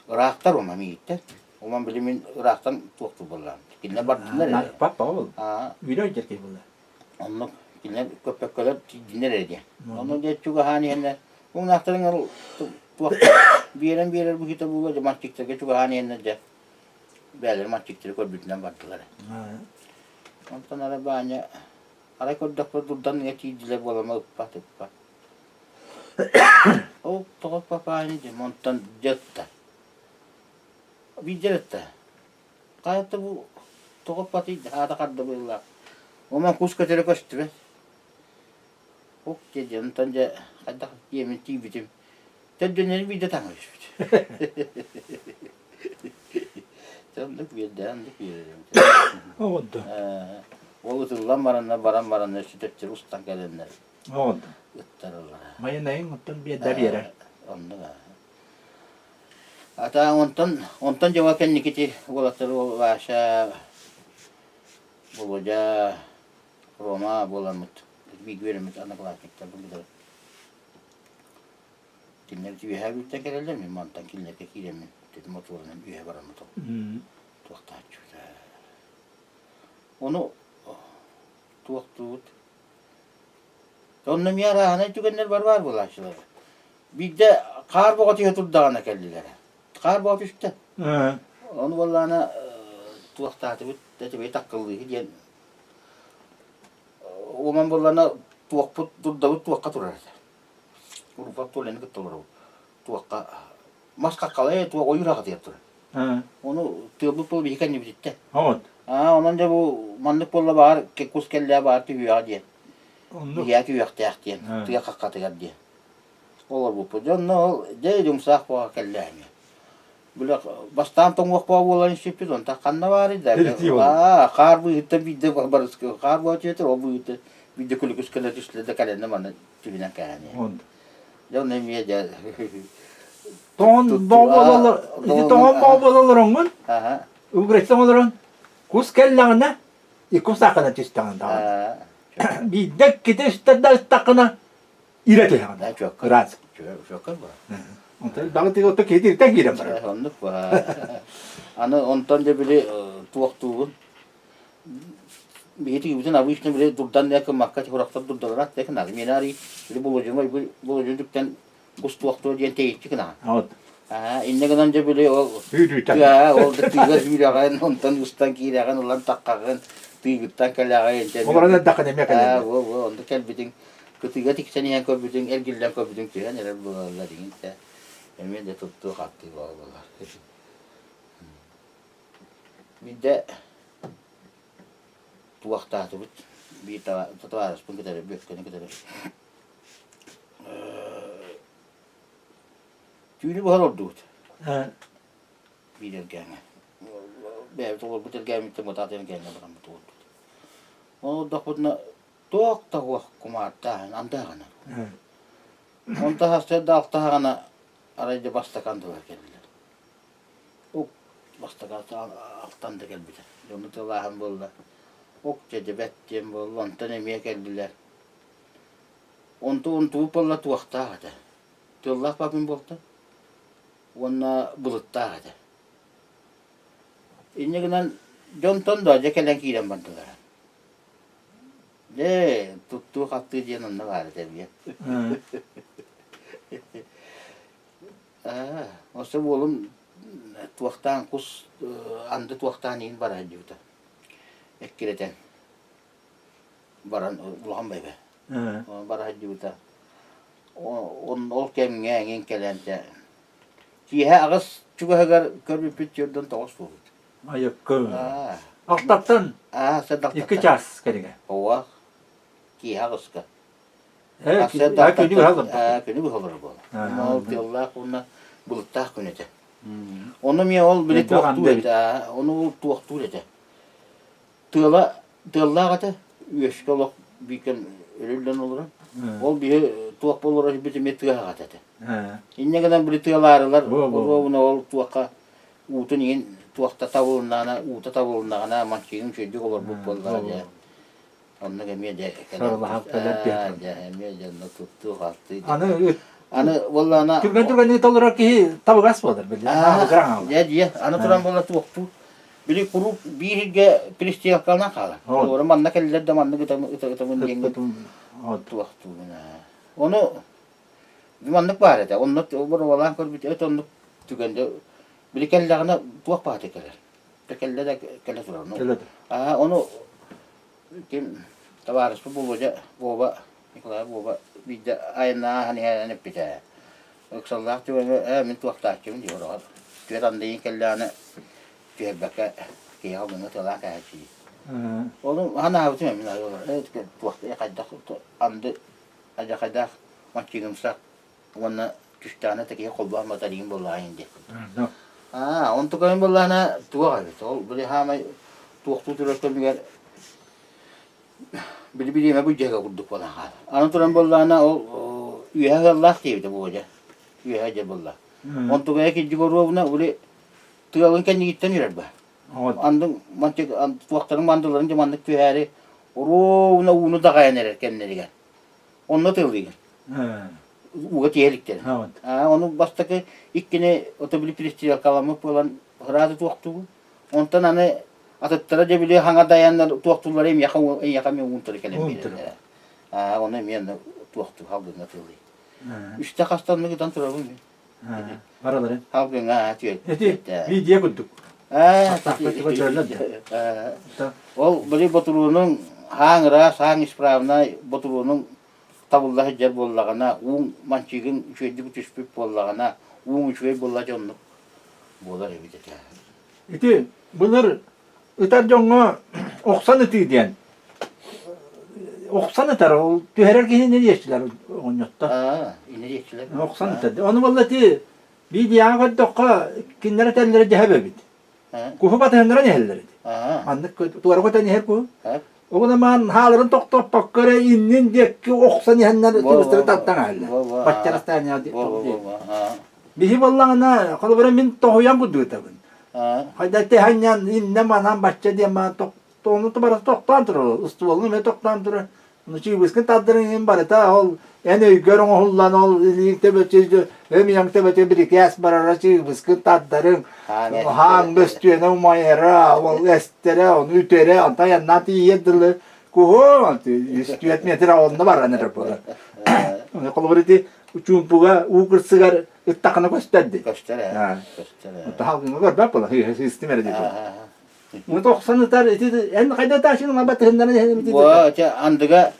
ыраахтар ума миигиттэн. Уман били мин ыраахтан туохтуур буоллаҕым. Кинилэр бардыннар эрэ. Папа ол. Үйрө өйдер киһи буолла. Оннук кинилэр көппөккөлөр тиийдиннэр эрэ диэн. Онно дьэ чугаһаан иһэннэр муҥнаахтарын ол туох биэрэн биэрэр быһыыта буолуо дьэ мальчиктарга чугаһаан иһэннэр дьэ бээлэр мальчиктары көрбүтүнэн бардылар. Онтон ара Баанньа арай көрдөхпө дурдан ыга тиийдилэр буолама ыппат ыппат. Ол тоҕо папаани дьэ онтон дьэ ытта. Биирдэр ытта. Хайата бу тоҕо ыппатый аата харда быһыылаах. Онон кус көтөрө көстүбэт. Ук диэ онтон дьэ хайдах диэмин тиийбитим. Төрдүннэрин биирдэ таҥа түспүт. Оннук биэрдэ, оннук биэрэрим. Оҕонто. Ол ытыллан бараннар, баран бараннар сүтэттэр устан кэлэннэр. Оҕонто. Ыттараллара. Майынайын оттон биэрдэ биэрэр. Оннук аа. Ата онтон онтон дьоҥо кэнникити уолаттар уол Вася, Володя, Рома буоламмыт бииргэ үөрэммит одноклассниктарбын кытары Кинилэр үөһээ Бүлүүттэн кэлэллэр, мин мантан кинилэргэ киирэммин ити мотуорунан үөһэ бараммыт ол туохтааччыта. Ону туохтуубут. Онно эмиэ арааһынай түгэннэр бар баар буолааччылар. Биирдэ хаар боҕо түһэ турдаҕына кэллилэр. Хаар боҕо түстэ. Ону буоллаҕына туохтаатыбыт, этибэй таккыллыыһы диэн уоман буоллаҕына туохпут дурдабыт туохха турар этэ. Урукку Толяны кытта олоробут. Туохха мас хаххалай туох ойуур аҕатыйар турар. Ону тыалбыт буола биһи кэннибититтэн. Вот. Аа, онон дьэ бу маннык буолла баар кус кэллээ баар түһүөҕэ диэн. Биһиэ түһүөхтээх диэн, тыа хаххатыгар диэн. Олорбуппут. Дьэ онно ол дьэ юмсаах буола кэллээ эмиэ. Били бастаан тоҥуох буолан испиппит, онтон ханна баарый да аа хаар быыһыттан биирдэ барыска хаар буола түһэтэр, ол быыһыттан биирдэ күлүкүс кэлэ түстэ да кэлэннэ манна түбүнэн кээһэниэ. Дьэ онно эмиэ дьэ Тоҥон боҕо ити тоҥон боҕо буола олороҥҥун, уграчтан олорон, кус кэллэҕинэ, икки саахана түстэҕин даҕаны. Биирдэ иккитэ үстэ да ыттаххына, ирэ түһэҕин. Ыраас. Онтон даҕы тыгы киһи тиртэн киирэн барар. Оннук Аны онтон дьэ били туохтуубун Биһиги обычно били дурдан да кыммакка чугурахтар дурдалара аттык гынар. Миэнэ арый били болодьуҥа болодьун дүктэн кустуохтуо диэн тэйиччи гынаҕын. Вот. Аа, иннэ гынан дьэ били ол Сүүрүүтэн. тыа ол да тыыга сүүрэҕин, онтон устан киирэҕин, ылан таххаҕын, тыыгыттан кэлэҕин. Олорон эрдэххинэ эмиэ Аа, кэлэллэр. во, во, онно кэлбитиҥ, кытыыга тиксэн иһэн көрбүтүҥ, эргиллэн көрбүтүҥ түһэн эрэр буолаллар иҥин тэ. Эмиэ да туттуу-хаттыы буолаллар. Биирдэ туохтаатыбыт биир табаарыспын кытары Бүөккэни кытары түүнү быһа олордубут биир эргээҥҥэ бэйэбит олорбут эргээммиттэн бытаат эргээҥҥэ бараммыт олордубут ол олордохпутуна туох да суох кумаартааһын андааҕына онтон сарсыарда алтаһаҕына арай дьэ бастакы андылар кэллилэр Ук бастакы алтан да кэлбитэ. Дьону тылааһын буолла. Ук дьэдьэбэт диэн буолла, онтон эмиэ кэллилэр. Онту онтубут буолла туохтаах этэ. Тыаллаах папин буолта уонна былыттаах этэ. Инньэ гынан дьонтон да дьэ кэлэн киирэн бардылар. Дьэ, туттуу-хаттыы диэн онно баар этэ эмиэ. Ээ, өссө уолум туохтаан кус анды туохтаан иһин бара сылдьыбыта. Эккирэтэн баран улахан байбай. Бара сылдьыбыта. Ол кэмҥэ эҥин кэлэн дьэ киэһэ аҕыс чугаһыгар көрбүппүт түөрдэн тоҕус буолбут. Айыккы. Алтаттан икки чаас кэриҥэ. Ооба. Киэһэ аҕыска. Күнү быһа олордо. Күнү быһа олорор буолар. Ол тыаллаах уонна былыттаах күн этэ. Ону эмиэ ол били туохтуур этэ. Ону ол туохтуур этэ. Тыала тыаллаах этэ. Үөскэ олох биикэн өлүллэн олорон. Ол биһи туох буолар бүтү эмиэ тыаһаҕат этэ. Инньэ гынан били тыалаарылар оруобуна ол туохха уутун иһин туохта табылыннаҕына уута табылыннаҕына манчыыгын үчүгэйдик олорбут буоллаҕа дьэ. Оннук эмиэ дьэ Сарылаһап кэлэр кэлэр дьэ эмиэ дьэ онно туттуу халтыы Аны аны буоллаҕына түргэн түргэнник толорор киһи табыгас буолар били. Дьэ дьэ аны туран буолла туохтуу Били куруук биир сиргэ перестрелкаланан хаалар. Олору манна кэллэр да маннык ытамын диэҥҥин туохтуубун аа. Ону маннык баар этэ. Онно боруобалаан көрбүт эт оннук түгэнде били кэллэҕинэ туох баата кэлэр. Кэллэ да кэлэ турар. Аа ону ким табаарыспыт Болуодьа Вова Николай Вова биирдэ айаннаан иһэн эппитэ. Ыксаллаах түгэҥҥэ ээ мин туохтааччыбын дии олоҕор. Түөрт андыйын кэллэҕинэ түһэрбэккэ киһиэхэ муҥҥа тыалаах кээһээччи. Ону ханаабытым эмин ээ туохта хайдах анды адьахайдаах маччыгымсах уонна түстэҕинэ да киһи холбоон батарыйын буоллаҕайын диэн. Аа, онтукайын буоллаҕына туох эбит ол били хаамай туохтуу турар кэмигэр били бириэмэ былдьаһыга курдук буолан хаалар. Аны туран буоллаҕына ол үөһэ ыаллаах диэбитэ Буодьа. Үөһэ дьэ буолла. Онтугайа кирдьик оруобуна били тыалын кэннигиттэн үрэр ба. Андын мантик туохтарын мандыларын дьэ маннык түһээри оруобуна ууну даҕайан эрэр кэмнэригэр. Онно тыалыыгын. Ууга тиэһэ иликтэр. Ону бастакы иккини ото били перестрелкаламмыт буолан ырааты туохтугун. Онтон аны атыттара дьэ били хаҥа дайаннар туохтууллара эйиэхэ эйиэхэ эмиэ уунтары кэлэн биэрэллэрэ. Аа ону эмиэ онно туохтуу халгыҥҥа тыалый. Үстэ хаста оннук ытан турабын мин. Бараларын. Халгыҥҥа түөрт. Эти видео курдук. Ол били ботуруонуҥ хаан ыраас, хаан исправнай ботуруонуҥ табылла сылдьар буоллаҕына, ууҥ манчыыгын үчүгэйдик түспүт буоллаҕына, ууҥ үчүгэй буолла дьэ оннук буолар эбит этэ. Ити былыр ытар дьоҥҥо охсон ытыы диэн охсон ытар ол түһэрэр киһини диэччилэр оҕонньоттор. Аа, ини диэччилэр. Охсон ытар. Ону буолла ити видеоҕа көрдөххө кинилэр этэллэрэ дьэһэп эбит. Куһу батыһыннаран иһэллэр ити. Маннык туора көтөн иһэр куһу. Оҕуна маан хааларын тохтоппокко эрэ иннин диэки охсон иһэннэр тыбыстары тартан аһаллар. Баччарастаанньа Биһи буоллаҕына, холобура мин тоһуйан курдук Хайда тэһэнньэн иннэ манан бачча диэн маан ону барыта тохтоон турар. Устуолун эмиэ тохтоон турар. Ону чыыбыскын тардарын иһин барыта ол эн өйгөр оҥоһуллан ол илииҥ төбөтү өмүйэҥ төбөтү бирикээс барара чыыбыскын тардарыҥ хаан бөстүөнэ умайара ол эстэрэ ону үтэрэ онтон айаннаан тиийиэр дылы куһу үс метр онно баран эрэр буолар. Холобур ити чуумпуга уу кырсыгар ыттахына көстөр дии. Көстөр ээ. Көстөр ээ. Таһалгыҥа көрбөт буола сыыстым эрэ дии. Муну тохсон ытар ити эн хайда таашын ма батыһыннарын иһэн ити. Бу чэ андыга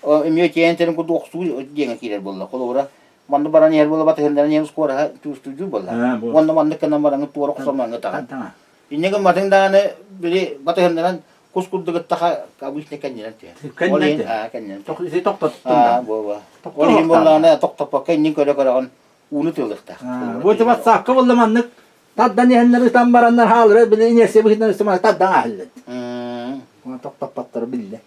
эмиэ тиэн терин курдук охсуу диэҥэ киирэр буолла. Холобура манны баран иһэр буола батыһыннарын иһэн скороһа туустуйдуур буолла. Уонна маннык гынан бараҥы туора охсон маҥҥы таҕан. Инньэ гымматыҥ даҕаны били батыһыннаран кус курдук ыттаха обычно кэннинэн түһэр. Ол иһин аа кэннинэн. Ити тохтоттун. Буола. Ол иһин буоллаҕына тохтоппокко иннин көрө-көрөҕүн ууну тыалыахтаах. Бу ити ватсапка буолла маннык тардан иһэннэр ытан бараннар хаалара били инерция быһыытынан ыстымана тардан аһыллар. Тохтоппоттор биллэ.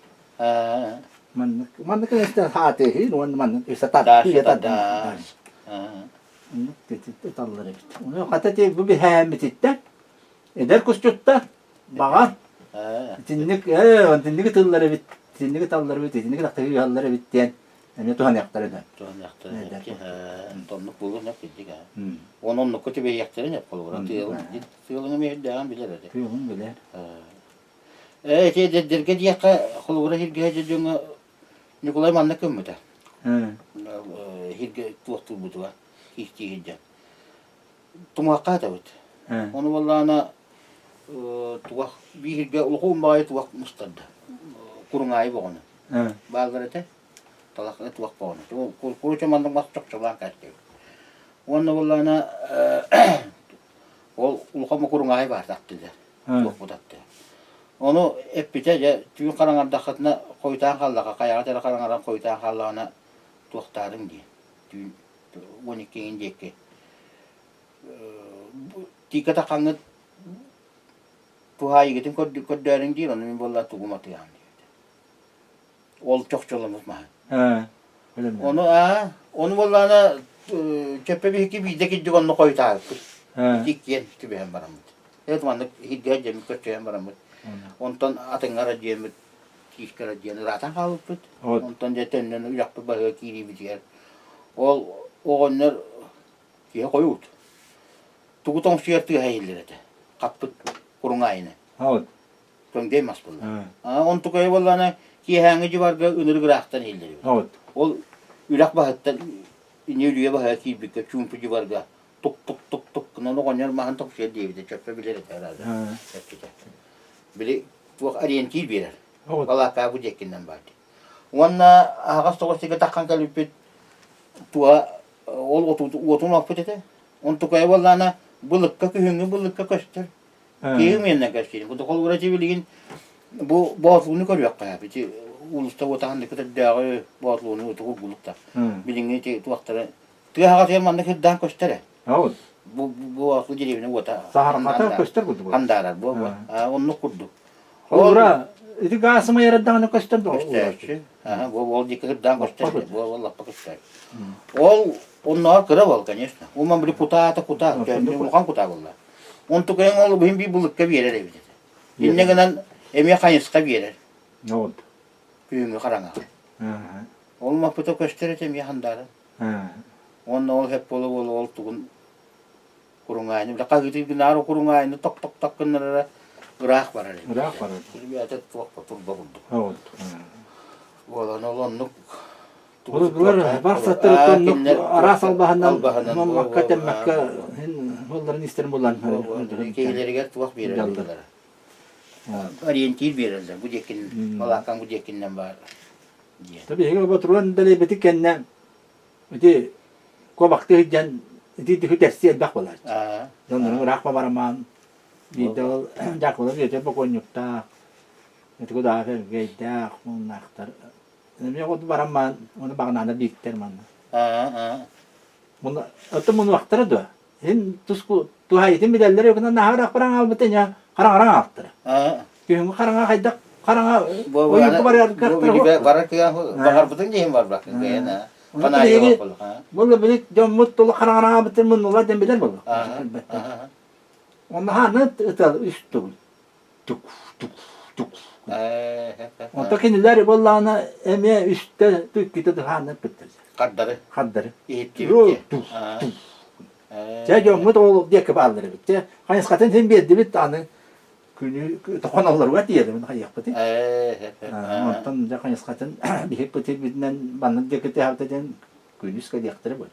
Маннык маннык инстен хаатыһын уонна маннык үсэ тардан. Ыталлар эбит. Ону хата ти бу биһээммититтэн эдэр кусчутта баҕар итинник итинник ытыллар эбит итинник ыталлар эбит итинник тахтыһыаллар эбит диэн эмиэ туһаныахтара үһү. Туһаныахтара үһү. Оннук буолуон сөп кырдьык аа. Уонна оннукка түбэһиэхтэрин сөп холобура тыалын тыалын эмиэ үрдээҕин билэр этэ. Тыалын билэр. Ээ ити эдэрдэргэ диэххэ холобура сиргэ дьоҥҥо Ньукулай маннык гыммыта. Сиргэ туохтуурбутугар киистии сылдьан. Тумуһахха сытабыт. Ону буоллаҕына тугах биир сиргэ улахан баҕайы тугах мустарда. Куруҥаайы боҕону. Бааллар этэ. Талах туох боҕону. Короче маннык мас чохчолоон кээстибит. Уонна буоллаҕына ол улахан куруҥаайы баар аттыгар. Туохпут аттыгар. Ону эппитэ дьэ түүн хараҥардаххытына хойутаан хааллаха хайаҕа эрэ хараҥаран хойутаан хааллаҕына туохтаарыҥ диэн түүн 12 диэки тиикэ таххаҥҥыт туһаайыгытын көрдөөрүҥ диир, ону мин буолла тугум атыаһан диэбитэ. Ол чохчоломмут маһын. Ону аа, ону буоллаҕына Чөппө биһикки биирдэ кирдик онно хойутаабыппыт. Иккиэн түбэһэн бараммыт. Это маннык иһиргэ дьэммит көрсүһэн бараммыт. Онтон атыҥҥа диэммит киискэ диэн ыраатан хаалбыппыт. Онтон дьэ төннөн үрэхпит баһыгар киириибитигэр ол оҕонньор киһи хойуут. Тугу тоҥсуйар тыаһа иһиллэр этэ. Хаппыт куруҥаайыны. Көҥдөй мас буолла. Онтукайа буоллаҕына киэһээҥҥи дьыбарга ынырык ыраахтан иһиллэр эбит. Ол үрэх баһыттан ини үрүйэ баһыгар киирбиккэ чуумпу дьыбарга тук-тук-тук-тук гынан оҕонньор маһын тохсуйар диэбитэ чөппө билэр этэ араада эппитэ. Били туох ориентир биэрэр. Балаакка бу диэккинэн баар дии. Уонна аһаҕас тоҕус сиргэ таххан кэлбиппит туоһа ол уотун оппут этэ. Онтукайа буоллаҕына былыкка күһүҥҥү былыкка көстөр. Киһи миэннэ кэпсиир. Бу холобура ити билигин бу Боотулууну көрүөххэ ити уулусса уотаһан көтөрдөөҕү Боотулууну тугу булукта. Билиҥҥи ити туохтара тыа хаҕатыгар манна кырдаан көстөр ээ. Бу бу деревня уота Саһарҕата көстөр курдук. Хандаарар бу оннук курдук. Холобура ити гаас ымайардаҕына көстөр дуо? Көстөөччү. Бу ол диэки кырдаан көстөр. Бу ол лаппа көстөр. Ол оннооҕор кыра бол, конечно. Уман били кутаата кутаа, улахан кутаа буолла. Онтукайыҥ ол быһын биир былыкка биэрэр эбит этэ. Инньэ гынан эмиэ хайысха биэрэр. Вот. Күһүҥҥү хараҥаҕа. Ол маппыта көстөр этэ эмиэ хандаара. Уонна ол хэп буола буола ол тугун куруҥаайыны бile хаһыытыы гынаар куруҥаайыны ток-ток-ток гыннарара ыраах барар эбит. Ыраах барар. Ребята туох турба курдук. Вот. Буолан ол оннук Былыр барсаттар араас албаһынан маммакка тэммэккэ олларын истэрин булан киһилэригэр туох биэрэллэр ориентир биэрэллэр бу диэкин балаакан бу диэкиннэн баар диэн биһиги ботуруон дэлэйбити кэннэ ити куобахтыы сылдьан ити түһү элбэх буолааччы дьоннорун ыраах барамаан биирдэ ол дьаакыбылап Бүөтүр бокуонньуктаах ити кудаах эргэйдээх муннаахтар Эмиэ от баран маан, оны баҕанаана бииктэр манна. Муна, ото мунуохтара дуо? Ин туску туһайытын билэллэр өгүнэн наһаа баран аалбыта ня хараҥаран аалтара. Күһүҥҥү хараҥа хайдах хараҥа ойуурга барар кыахтара барар кыах баҕарбытын диһин барбаккын кыайан Була били дьоммут тулу хараҥаран аалбытын муннулар диэн билэр буолла. Онно хааны ытал үс төгүл. тук тук тук Онто кинилэр буоллаҕына эмиэ үстэ иккитэ тыһааннар ыппыттар. Хардары. Хардары. Иһиттибит. Чэ дьоммут ол диэки бааллар эбит. Чэ хайысхатын син биэрдибит аны күнү хоноллоругар тиийэбин хайыахпытый. Онтон дьэ хайысхатын биһикпитинэн маннык диэки тыһаабыта диэн күнүс кэлиэхтэрэ бу.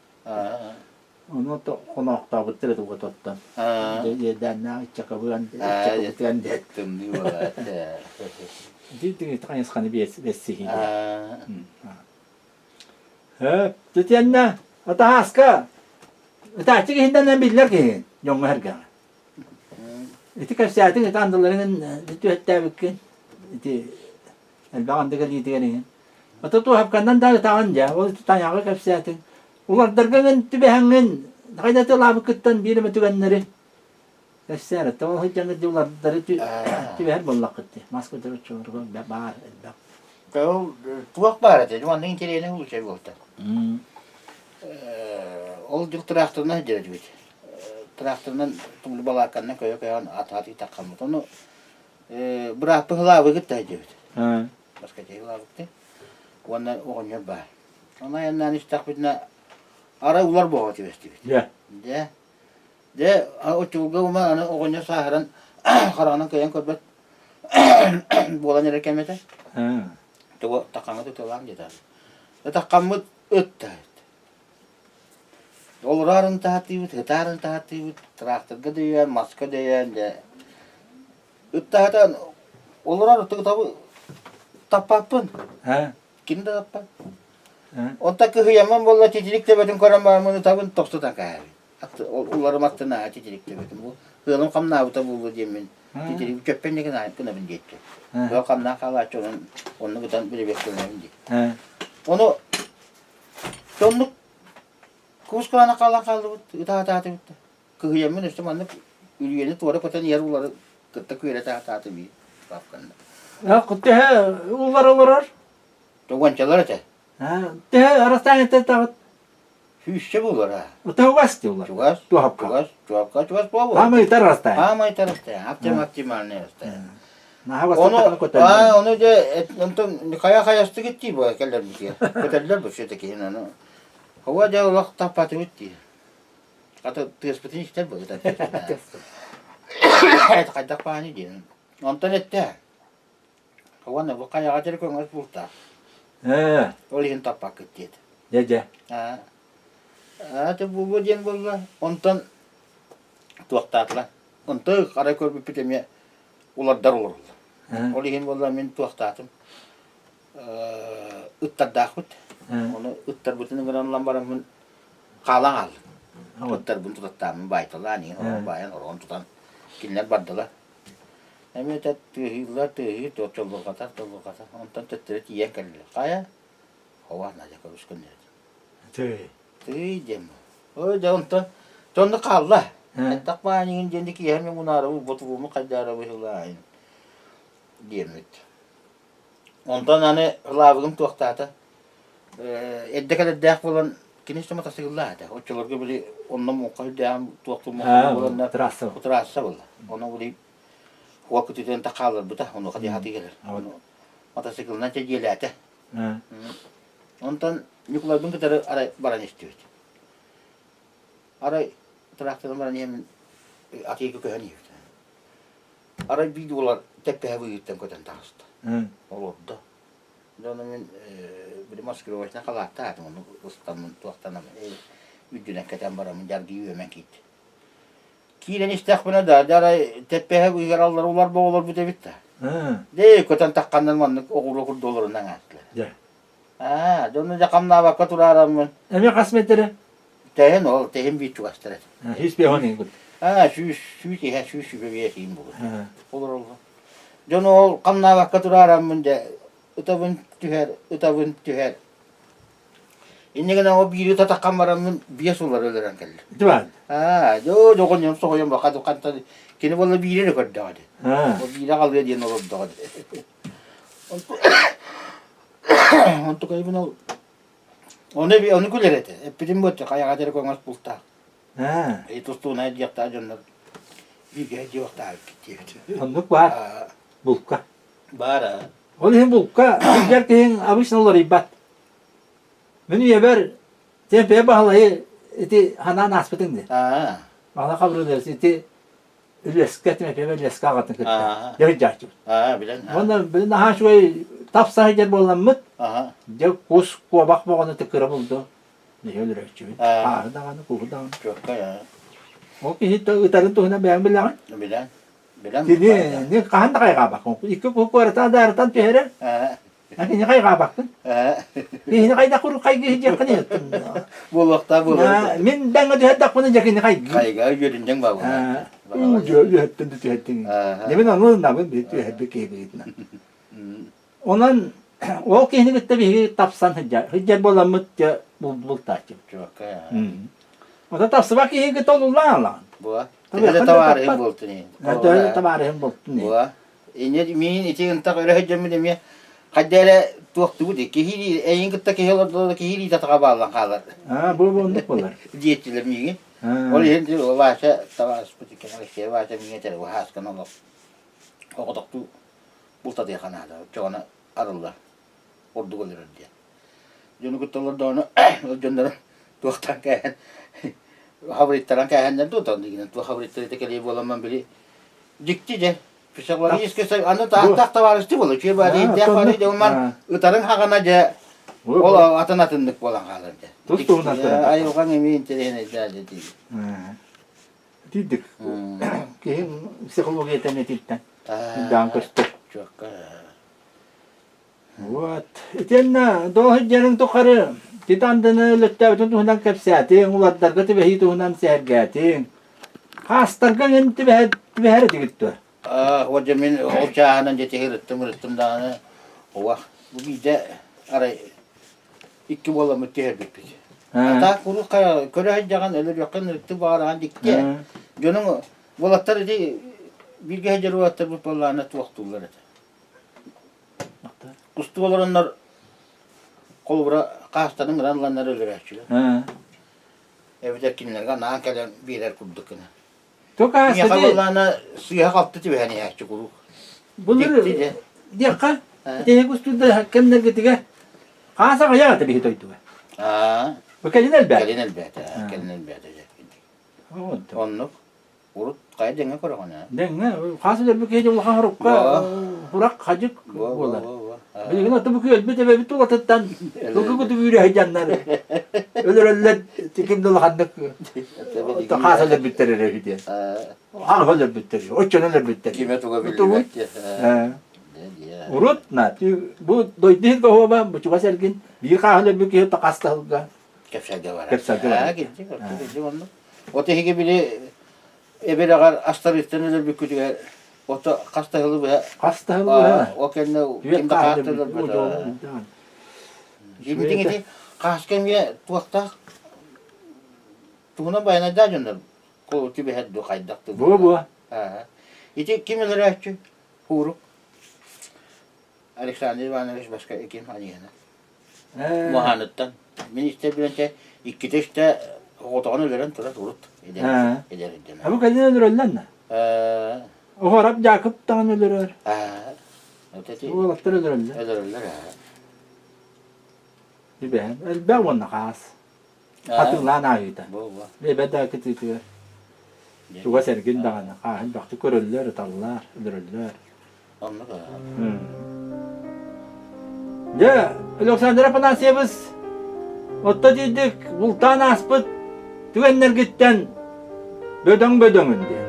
Ону хоноохтообуттар этэ уотуттан. Иэдээннээх иччакабыан иччакабытыан диэт. Тымныы буолаат. Ити хайысханы бэссиһии. Тетенне атаһааска ытааччы киһиннэн биллэр киһи дьоҥҥо сэргэҕэ. Ити кэпсээтиҥ ити андыларын түһэттээбиккин ити элбэх анды кэлиитигэр иһин. Ата туоһапканнан да ытаҕын дьэ, ол тайаҕы кэпсээтиҥ. Улардарга эн түбэһэҥҥин хайда тылаабыккыттан биир эмэ түгэннэри кэпсээр. Оттон ол сылдьаҥҥыт дьэ улардары түбэһэр буоллаххыт дии. Мас көтөр оччолорго баар элбэх. Ол туох баар этэ? Маннык интэриэһинэй случай буолта. Ол дьыл тыраахтарынан сылдьар этибит. Тыраахтарынан тумну балаакканнан көйө-көйөн ат-ат итаххаммыт. Ону бырааппы хылаабы кытта сылдьыбыт. Баскачай хылаабыкты. Уонна оҕонньор баар. Ону айаннаан истэхпитинэ, арай улар буола түбэстибит. Дьэ. Дьэ. Дьэ, оччолорго ума аны оҕонньор сааһыран хараҕынан кыайан көрбөт буолан эрэр кэм этэ. Тугу таххаҥҥа туталаам диэтэ. Таххаммыт ыт да Олороорун таһаттыыбыт, ытаарын таһаттыыбыт, тракторга дөйөөн, маска дөйөөн дьэ ыттаһатан олорор ытыгытабы таппаппын. Ким да таппат. Онтон кыһыйаммын буолла титирик төбөтүн көрөн бараммын ытабын тохтотон кээһэбин. Уларым аттына титирик төбөтүн. Бу ыалым хамнаабыта буолуо диэммин титирик чөппөн дьэ гынабын диэччи. Ыал хамнаан хаалааччы онон оннук ытан билибэккэлэнэбин дии. Ону оннук кубускалана хаалан хааллыбыт, ытаатаатыбыт да. Кыһыйаммын өссө маннык үрүйэни туора көтөн иһэр улары кытта күөрэтэ сатаатым бапканна. Төһө улар олорор? Уончалар этэ. Төһө расстояние таҕыт? Сүүсчэ буолара. Чугас дииллэр. Чугас. Туохапка. Чугас. Туохапка чугас буолуо. Хаамай ытар расстояние. Хаамай ытар расстояние. Оптим оптимальный расстояние. Наһаа Ону, аа, ону дьэ, онтон хайа хайастыгыт дии бу кэллэрбитигэр. Көтөллөр бу все-таки ону. Хова дьэ олох таппатыбыт дии. Хата тыаспытын истэр бу Хайдах бааны диэн. Онтон эттэ. Уонна бу хайаҕа дьэрэ көҥөс бултаах. Ээ. Ол иһин таппаккыт диэтэ. Дьэ дьэ. Аа. Аа буолуо диэн буолла. Онтон туохтаатылар. Онтон хара көрбүппүт эмиэ улардар олороллор. Ол иһин буолла мин туохтаатым. Ыттардаахпыт. Ону ыттарбытын ыҥыран ылан бараммын хаалан хааллым. Ыттарбын тутаттааммын баайталаан иһин ороон баайан ороон тутан кинилэр бардылар. Эмиэ да тыаһыыллар, тыаһыыр, чоллурҕатар, чоллурҕатар. Онтон төттөрү тиийэн кэллилэр. Хайа? Хова, Надя көрүскүн Тыый. Тыый диэн. Ой, дьэ онтон дьонно хаалла. Хайдах баанньыгын диэн киэһэ мин мунаарабы, ботугууму хайдаара быһыылаайын диэммит. Онтон аны Лаабыгым туохтаата эрдэ кэлэрдээх буолан кини матасыгыллаах этэ. Оччолорго били онно муҥха үрдээҕин туохтуур муҥха буоланнар трасса трасса буолла. Ону били уол күтүтэн та хаалларбыта, онуоха дии кэлэр. Ону мотоциклынан чэ дьиэлээтэ. Онтон Ньукулайбын кытары арай баран истибит. Арай тракторынан баран иһэммин атыыга көһөн иһэбит. Арай биир уолар тэппэһэ быыһыттан көтөн таҕыста. Олордо. Дьэ ону мин били маскировочнай халааттаатым, ону ыстаммын туохтанам үрдүнэн кэтэн бараммын дьаргыы үөмэн киирдим. Киирэн истэхпинэ да, дьэ арай тэппэһэ быыһыгар аллар улар боҕолорбут эбит да. Дьэ көтөн тахханнар маннык оҕуруо курдук олорунан аастылар. Дьэ. Аа, дьону дьэ хамнаабакка тураараммын. Эмиэ хас метрэ? Тэһин ол, тэһин биир чугастар этэ. 150 иһин курдук. Аа, 100, 100 иһэ, 125 иһин буолуо. Олороллор. Дьону ол хамнаабакка тураараммын дьэ, ытабын түһэр, ытабын түһэр. Инньэ гынан ол биири татаххан бараммын биэс улар өлөрөн кэллим. Ити баар. Аа, дьоо, дьоҕонньон соһуйан баха хантан кини буолла биири эрэ көрдөҕө дии. Аа. Ол биири аҕалыа диэн олордоҕо дии. Онтукайбын ол ону ону күлэр этэ. Эппитим буотта хайаҕа эрэ көҥөс бултаах. Аа. И тустуунай диэхтээх дьоннор бииргэ диэхтээх диэбит. Оннук баар. Булка. Баар аа. Ол иһин булка сылдьар киһиҥ обычно уларыйбат. Мин үйэбэр Тэмпэйэ Баһылайы ити ханаан ааспытыҥ дии. Аа. Баһылай Хабырыылабыс ити Үлэскэ Тимофеева Үлэскэ аҕатын кытта дьарыктааччыбыт. Аа, билэн. Уонна билин наһаа үчүгэй тапса сылдьар буоламмыт, дьэ кус куобах боҕону тыкыра булду. Нэһи өлөрөөччүбүт. Хааһы даҕаны, куһу даҕаны. Чуоккай аа. Ол киһи ытарын туһунан бэйэҥ билэҕин. Билэн. Билэн. Кини хаһан да хайҕаабаккын. Икки куһу куоратан даарытан түһэрэр. Кини хайҕаабаккын. Киһини хайдах куруук хайгыы диэххин Буолуохтаах буолуох. Мин дэҥҥэ түһэрдэхпинэ дьэ кини хайгыы. Хайгаа үөрүнньэҥ баабына. Үөһэттэн да түһэрдиҥ. Мин ону ылынабын биир түһэрбит киһи быһыытынан. Онон ол киһини кытта биһиги тапсан сылдьар сылдьар буоламмыт дьэ бултааччыбыт. Ото тапсыбат киһи кытта олуллаан алаҕын. Буа. Төһө да табаарыһым буолтун. Төһө да табаарыһым буолтун. Буа. Инньэ миин ити ынтах өрө сылдьаммын эмиэ хайда эрэ туохтубут киһи эйин кытта киһи олордо киһи илиитэ атаҕа бааллан хаалар. Аа бу оннук буолар. Диэччилэр миигин. Ол иһин Вася табаарыспыт Алексей Вася миҥэ этэр уһааскан олох оҕотохтуу бултатыаха наада. Оччоҕуна арыллар. Ордук өлөрөр диэн. Дьону кытта олордоҕуна ол дьоннорун туохтаан кээһэн хабырыйтаран кээһэннэр дуо дигинэн туох хабырыйтарыта кэлиэ буоламман били дьикти дьэ психологически аны таахтаах табаарыстыы буолар үчүгэй баар иирдээх баар дьэ уман ытарыҥ хаҕана дьэ ол атын атыннык буолан хаалар дьэ тус туһунан айылҕаҥ эмиэ интэриэһинэйдээ дьэ дии Тиийдик киһи психологиятын этиттэн даан көстөр чуокка Вот. Итиэннэ доо сылдьарыҥ тухары Титандыны өлөттөөбүтүн туһунан кэпсээтиҥ, улардарга түбэһии туһунан сэһэргээтиҥ. Хаастарга эн түбэһэр түбэһэр этигит дуо? Аа, вот дьэ мин ол чааһынан дьэ тиһи ырыттым даҕаны уах бу биирдэ арай икки буоламмыт түһэрбиппит. Атаак куруук көрө сылдьаҕын өлөрүөххүн ырытты баҕараҕын дикти. Дьонуҥ уолаттар ити бииргэ сылдьар уолаттарбыт буоллаҕына туохтууллар этэ. Кустук олороннор. Холобура, хаастарын ыҥыран ыланнар өлөрөөччүлэр. Эбэтэр кинилэргэ анаан кэлэн биэрэр курдук гына. Миэхэ буоллаҕына сыыһа-халты түбэһэн иһээччи куруук. Былыр диэххэ, итиһик устууда кэмнэргитигэр хаас аҕыйах этэ биһи дойдуга. Аа. Бу кэлин элбээтэ. Кэлин элбээтэ, кэлин элбээтэ. Оннук. Урут хайа дэҥҥэ көрөҕүн ээ? Дэҥҥэ, хаас өлөрбүт киһи улахан хорукка хурах хадьык буолар. Билигин аты бу күөлбүт эбэбит тулатыттан тугу куту үүрэ сылдьаннар өлөрөллөр ким да улаханнык хаас өлөрбүттэр эрэ үһү диэн. Хаҥ өлөрбүттэр, оччону өлөрбүттэр. Кимэ туга биллибэт. Урут на бу дойду иһин гоһуоба бу чугас эргин биир хааһы өлөрбүт киһи хас да сылга Кэпсэлгэ барар. Кэпсэлгэ барар. Кирдик, кирдик оннук. От эһиги били эбэлэҕэр астарыыттан өлөрбүккүтүгэр ото хас да сылы быһа Хас да сылы быһа. Ол кэннэ ким да хаас да өлөрбөтө. Дьиҥ ити хаас кэмҥэ туохтаах туһунан байанайдаах дьоннор түбэһэр дуу хайдах дуу. Буо буо. Ити ким өлөрөөччү? Куурук. Александр Иванович Баскакин Аньыына. Муоһааныттан. Мин истэрбинэн иккитэ-үстэ оҕотоҕун өлөрөн турар урут эдэр эдэр А бу кэлин өлөрөллөр на? Оҕорап Дьаакып даҕаны өлөрөр. Уолаттар өлөрөллөр. Өлөрөллөр Түбэһэн. Элбэх уонна хаас. Хатыылаан ааһыыта. Эбэ да кытыытыгар. Чугас эргин даҕаны хааһын бөхтүк көрөллөр, ыталлар, өлөрөллөр. Оннук Дьэ, Александр Афанасьевич, отто тиийдик бултаан ааспыт түгэннэргиттэн бөдөҥ-бөдөҥүн диэн.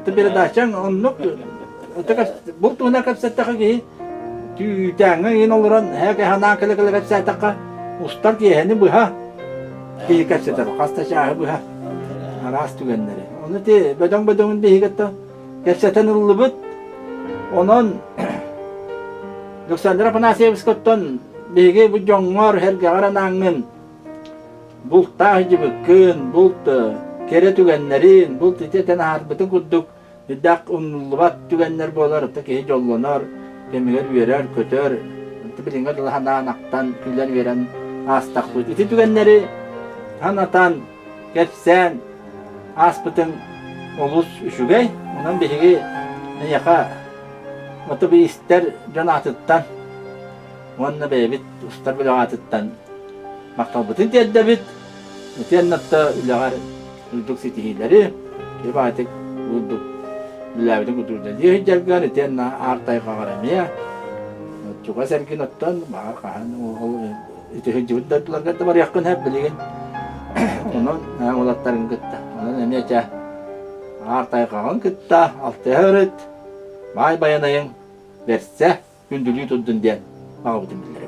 Ты передачаҥ оннук булт туһунан кэпсэттэххэ киһи түүтээҥҥэ иин олорон һээкэ санаан кэлэ-кэлэ кэпсээтэххэ устар киэһэни быһа киһи кэпсэтэр хас да чааһы быһа араас түгэннэри. Ону ти бөдөҥ-бөдөҥүн биһиги кэпсэтэн ыллыбыт. Онон Александр Афанасьевичкаттан биһиги бу дьоҥҥор, сэргэҕэр анааҥҥын бултаах дьыбыккын, булт кэрэ түгэннэрин, булт ити этэн аһарбытын курдук үрдээх умнуллубат түгэннэр буолар, ытык киһи дьоллонор, кэмигэр үөрэр-көтөр, билиҥҥэ дылы санаан ахтан, күлэн-үөрэн аастахпыт. Ити түгэннэри санатан, кэпсээн ааспытыҥ олус үчүгэй. Онон биһиги эйиэхэ оту истэр дьон аатыттан уонна бэйэбит устар бөлөх аатыттан махталбытын тиэрдэбит. Итиэннэ үлэҕэр үрдүк ситиһиилэри, киһи курдук үлэлээбитин курдук үлэлии сылдьаргар, итиэннэ аар тайҕаҕар эмиэ чугас эргин оттон баҕар хаһан ол ити сылдьыбыт дойдуларга да барыаххын сөп билигин. Онон уолаттарын кытта. Онон эмиэ чэ аар тайҕаҕын кытта алтыһа ырыт, баай байанайыҥ бэрсэ күндүлүү турдун диэн баҕабытын биллэрэбит.